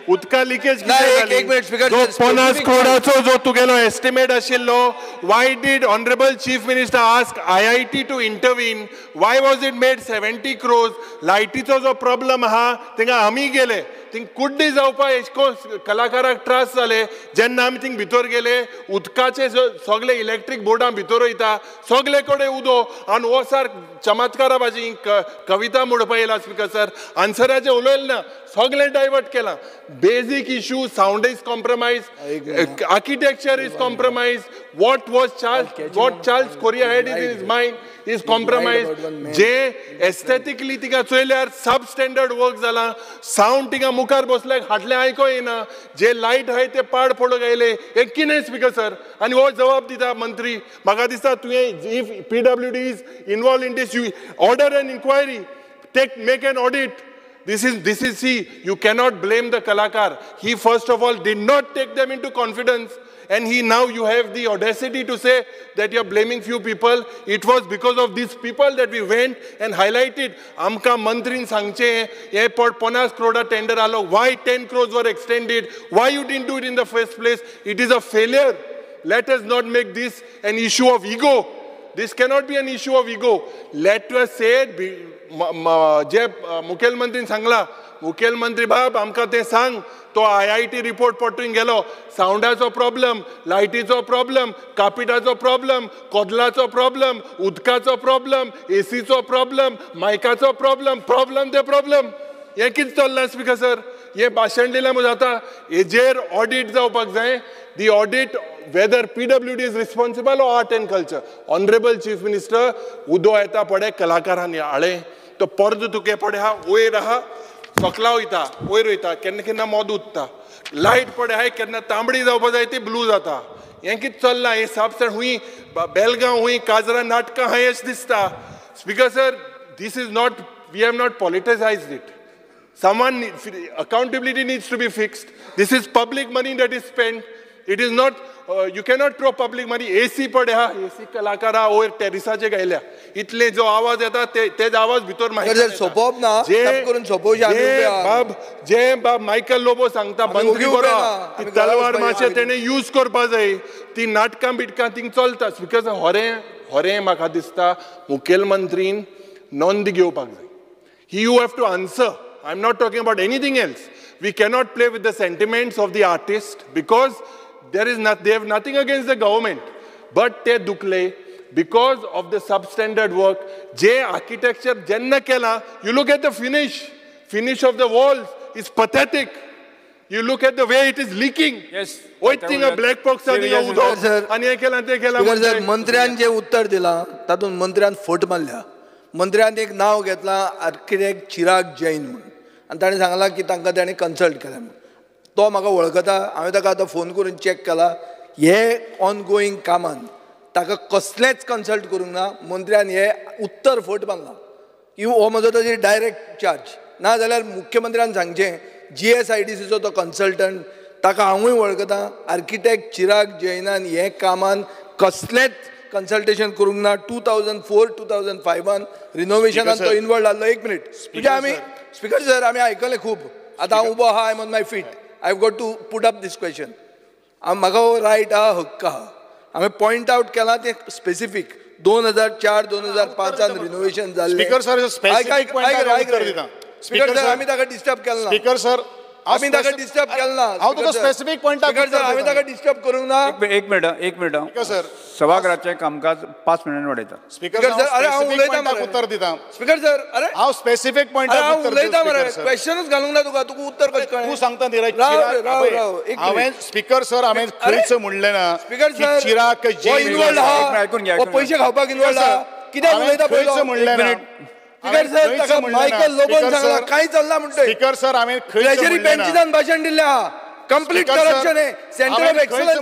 उदका लिकेज कितें जाली, जो 50 करोडाचो जो तुगेलो एस्टिमेट आशिल्लो, why did honourable chief minister ask IIT to intervene, why was it made 70 crores? लायटीचो जो प्रॉब्लम आहा थिंगा आमी गेले, थिंग कुड्डी जावपाक एशको कलाकाराक त्रास जाले. जेन्ना आमी थिंग भितर गेले, उदकाचे सगळे इलेक्ट्रीक बोर्डां भितर वयता, सगळे कडेन उदो, आनी हो सार चमत्कारा भाजी कविता म्हणपा येयला. स्पीकर सर, आन्सराचें उलयलें ना, सगळें डायवर्ट केलां. Basic issue, sound is compromise, architecture is compromise, what was Charles, what Charles Correa had in his mind is compromise. J aesthetically तिका चोयल्यार सब स्टँडर्ड वर्क जाला, सावंड तिका मुखार बसल्यार हाडलें आयको येना, जे लायट आहाय ते पाड पडूंक आयले, हें कितें स्पीकर सर? आनी हो जबाब दिता मंत्री. म्हाका दिसता तुवें if PWD is involve in this, you order an inquiry, take make an audit. This is see, you cannot blame the kalakar. He first of all did not take them into confidence, and he now you have the audacity to say that you are blaming few people. It was because of these people that we went and highlighted. Amka mantrin sangche ye 50 crore tender alo, why 10 crores were extended, why you didn't do it in the first place? It is a failure. Let us not make this an issue of ego. This cannot be an issue of ego. Let us say, जे मुखेलमंत्रीन सांगला, मुखेलमंत्री बाब आमकां तें सांग. तो IIT report पटून गेलो. सावंडाचो problem, लायटीचो problem, कापिटाचो problem, कोदलाचो problem, उदकाचो प्रॉब्लम, एसीचो प्रॉब्लम, मायकाचो प्रॉब्लम, प्रॉब्लम ते प्रॉब्लम. हें कितें चल्लां स्पीकर सर? हें भाशण दिलें म्हूण जाता? हेजेर ऑडीट जावपाक जाय. The audit whether PWD is responsible or art and culture. Honourable chief minister, उदो येता पडे कलाकारांनी हाडलें तो परत तुके पडे आहा वयर आहा सकला वयता वयर वयता केन्ना केन्ना मोद उत्ता लायट पडे आहाय केन्ना तांबडी जावपा जाय ती ब्लू जाता. हें कितें चल्लां? हें सापसाण हुंय बेलगांव हुंय काजरा नाटकां आहाय अशें दिसता. Speaker sir, this is not, we have not politicised it. Someone, accountability needs to be fixed. This is public money that is spent. It is not, you cannot throw public money. AC पडे हा, AC कलाकार हा वयर टेरिसाचे गायल्या. इतले जो आवाज येता तेच आवाज भितर मायकान सोपोवप ना, करून सोपोवचे. बाब जे बाब मायकल लोबो सांगता मंत्री बरो, ती तलवार मातशें तेणें यूज करपा जाय. ती नाटकां बिटकां थिंग चलता. Because होरें होरें म्हाका दिसता मुखेलमंत्रीन नोंद घेवपाक जाय. You have to answer. I am not talking about anything else. We cannot play with the sentiments of the artist because there is not, they have nothing against the government, but they dukle because of the substandard work. J architecture jenna kela, you look at the finish of the walls is pathetic. You look at the way it is leaking. Yes. Oiting a black box ani udo ani हे केला ते केला. Sir, मंत्र्यान जे उत्तर दिला तातूंत मंत्र्यान फट मारल्या. मंत्र्यान एक नाव घेतला आर्किटेक्ट चिराग जैन म्हणून आनी ताणें सांगलां की तांकां ताणें कन्सल्ट केलें म्हणून. तो म्हाका वळखता, हांवें ताका आतां फोन करून चॅक केला. हे ऑनगोईंग कामान ताका कसलेंच कन्सल्ट करूंक ना. मंत्र्यान हे उत्तर फट मारलां की हो म्हजो ताजेर डायरेक्ट चार्ज. ना जाल्यार मुख्यमंत्र्यान सांगचें GSIDCचो तो कन्सल्टंट ताका हांवूय वळखता. आर्किटेक्ट चिराग जैनान हे कामान कसलेंच कन्सल्टेशन करूंक ना. 2004 2005 रिनोवेशनान तो इनवॉल्व जाल्लो. एक मिनीट म्हणजे आमी स्पीकर सर आमी आयकलें खूब. आतां हांव उबो आहा, I am on my feet. I have got to put up this question. म्हाका हो रायट आहा, हक्क आहा. हांवें पॉयंट आउट केलां तें स्पेसिफीक 2004 2005 रिनोवेशन जाल्लें. स्पीकर सर, स्पीकर सर आमी ताका डिस्टर्ब केलें ना. स्पीकर सर आमी ताका डिस्टर्ब केलें ना. हांव तुका स्पेसिफीक पॉयंटाक आमी ताका डिस्टर्ब करूंक ना. एक मिनट, एक मिनट. सर, सभागृहाचें कामकाज 5 मिनटांनी वाडयता. स्पीकर सर, अरे हांव उलयता मरे. उत्तर दिता स्पीकर सर. अरे हांव स्पेसिफीक पॉयंटाक हांव उलयता मरे. क्वेश्चनूच घालूंक ना तुका, तुका उत्तर कशें कळ्ळें? तूं सांगता न्ही रे. हांवें स्पीकर सर हांवें खंयच म्हणलें ना. Speaker sir, Chirag Jain involve आहा, पयशे खावपाक इनवॉल्व आहा. कित्याक उलयता खंयच म्हणलें ना. स्पीकर सर, ताका मायकल लोबोन सांगला कांय चल्ला म्हणटय. स्पीकर सर, हांवें ट्रेजरी बेंचीसान भाशण दिल्लें आहा. कंप्लीट करप्शन आहे, सेंटर ऑफ एक्सलन्स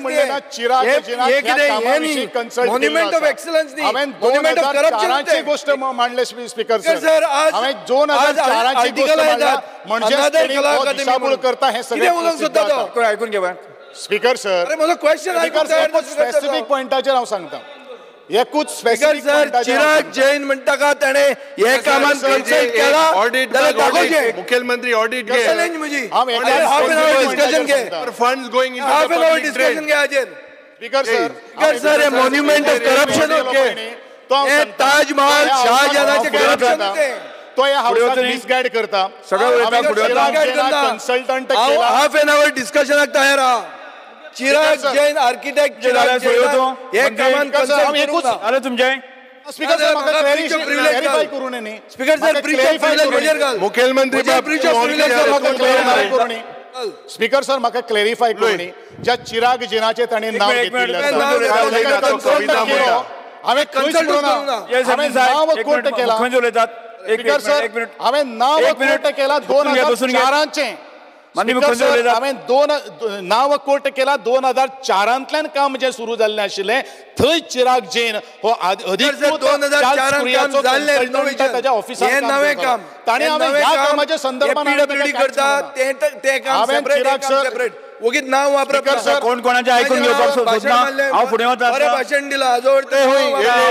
हे कितें हें न्ही, मॉन्युमेंट ऑफ एक्सलन्स न्ही, मॉन्युमेंट ऑफ करप्शन गोष्ट मांडले. स्पीकर सर, आज 2004 आर्टिकल येतात म्हणजे करता हे कितें उलोवंक सोदता तो आयकून घेवा. स्पीकर सर, अरे म्हजो क्वेश्चन आयकून स्पेसिफीक पॉयंटाचेर हांव सांगता. एकूच स्पीकर सर, चिराग जैन म्हणटा का ताणें हे कामान कन्सल्ट केला जाल्यार दाखोवचें. मुखेलमंत्री ऑडिट घे. चॅलेंज म्हजी. हाफ एन our discussion घे. Funds going into half an hour discussion घे हाजेर. स्पीकर सर, स्पीकर सर, हे मॉन्युमेंट ऑफ करप्शन हे ताजमहाल शाहजहानाचें करप्शन तें. तो ह्या हावसाक मिसगायड करता. कन्सल्टंट हाफ एन our डिस्कशनाक तयार आहा. चिराग जैन आर्किटेक्ट चिराग जैन हे कामान कन्सल्ट करूंक ना. अरे तुमचें स्पीकर सर, म्हाका क्लॅरिफाय करूं न्ही. Speaker sir, breach of privilege म्हजेर घाल. मुखेलमंत्री ब्रीच ऑफ प्रिविलेज करूं न्ही. स्पीकर सर, म्हाका क्लॅरिफाय करूं न्ही. ज्या चिराग जैनाचें ताणें नांव घेतिल्लें हांवें कन्सल्ट करूंक ना. हांवें नांव कोट केलां. स्पीकर सर, हांवें नांव कोट केलां 2004चें. हांवें नांव कोट केला 2004 काम जें सुरू जाल्लें आशिल्लें थंय चिराग जैन हो अधिकृत ताच्या ऑफिसांत काम ताणें हांवें ह्या कामाच्या संदर्भात चिराग सर वगीत नाव वापरप. कोण कोणाचें आयकून घेवपाक सोदना. हांव फुडें वता. बरें भाशण दिलां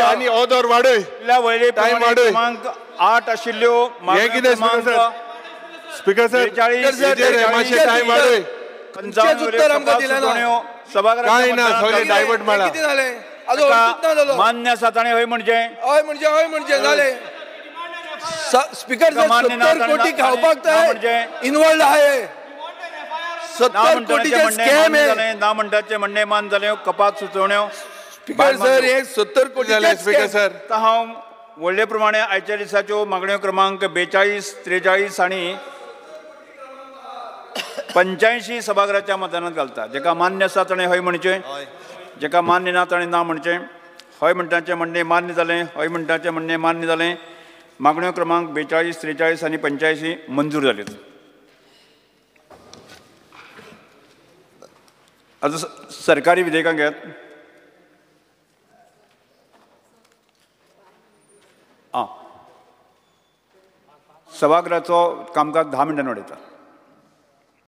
आनी ऑदर वाडय वळेरी क्रमांक 8 आशिल्ल्यो. हें कितें स्पीकर सर, टायम वाडय. उत्तर आमकां दिलें ना. सभागृहात ना सगळें डायवर्ट मारला. कितें जालें? आजो अर्थूच ना जालो. मान्य आसा ताणें हय म्हणजे हय म्हणजे हय म्हणजे जालें. स्पीकर 70 कोटी खावपाक इन्वॉल्ड आहे. 70 कोटीचे स्कॅम आहे. ना म्हणटाचे म्हणणे मान जालें, कपात सुचोवण्यो. स्पीकर सर हे 70 कोटी. स्पीकर सर आतां हांव व्हडले प्रमाणे आयच्या दिसाच्यो मागण्यो क्रमांक 42, 43 आनी 85 सभागृहाच्या मतदानात घालता. जेका मान्य आसा ताणें हय म्हणचें, जेका मान्य ना ताणें ना म्हणचें. हय म्हणटाचें म्हणणें मान्य जालें, हय म्हणटाचें म्हणणें मान्य जालें. मागण्यो क्रमांक 42, 43 आनी 85 मंजूर जाल्यो. आतां सरकारी विधेयकां घेयात. आं, सभागृहाचो कामकाज 10 मिनटां वाडयता.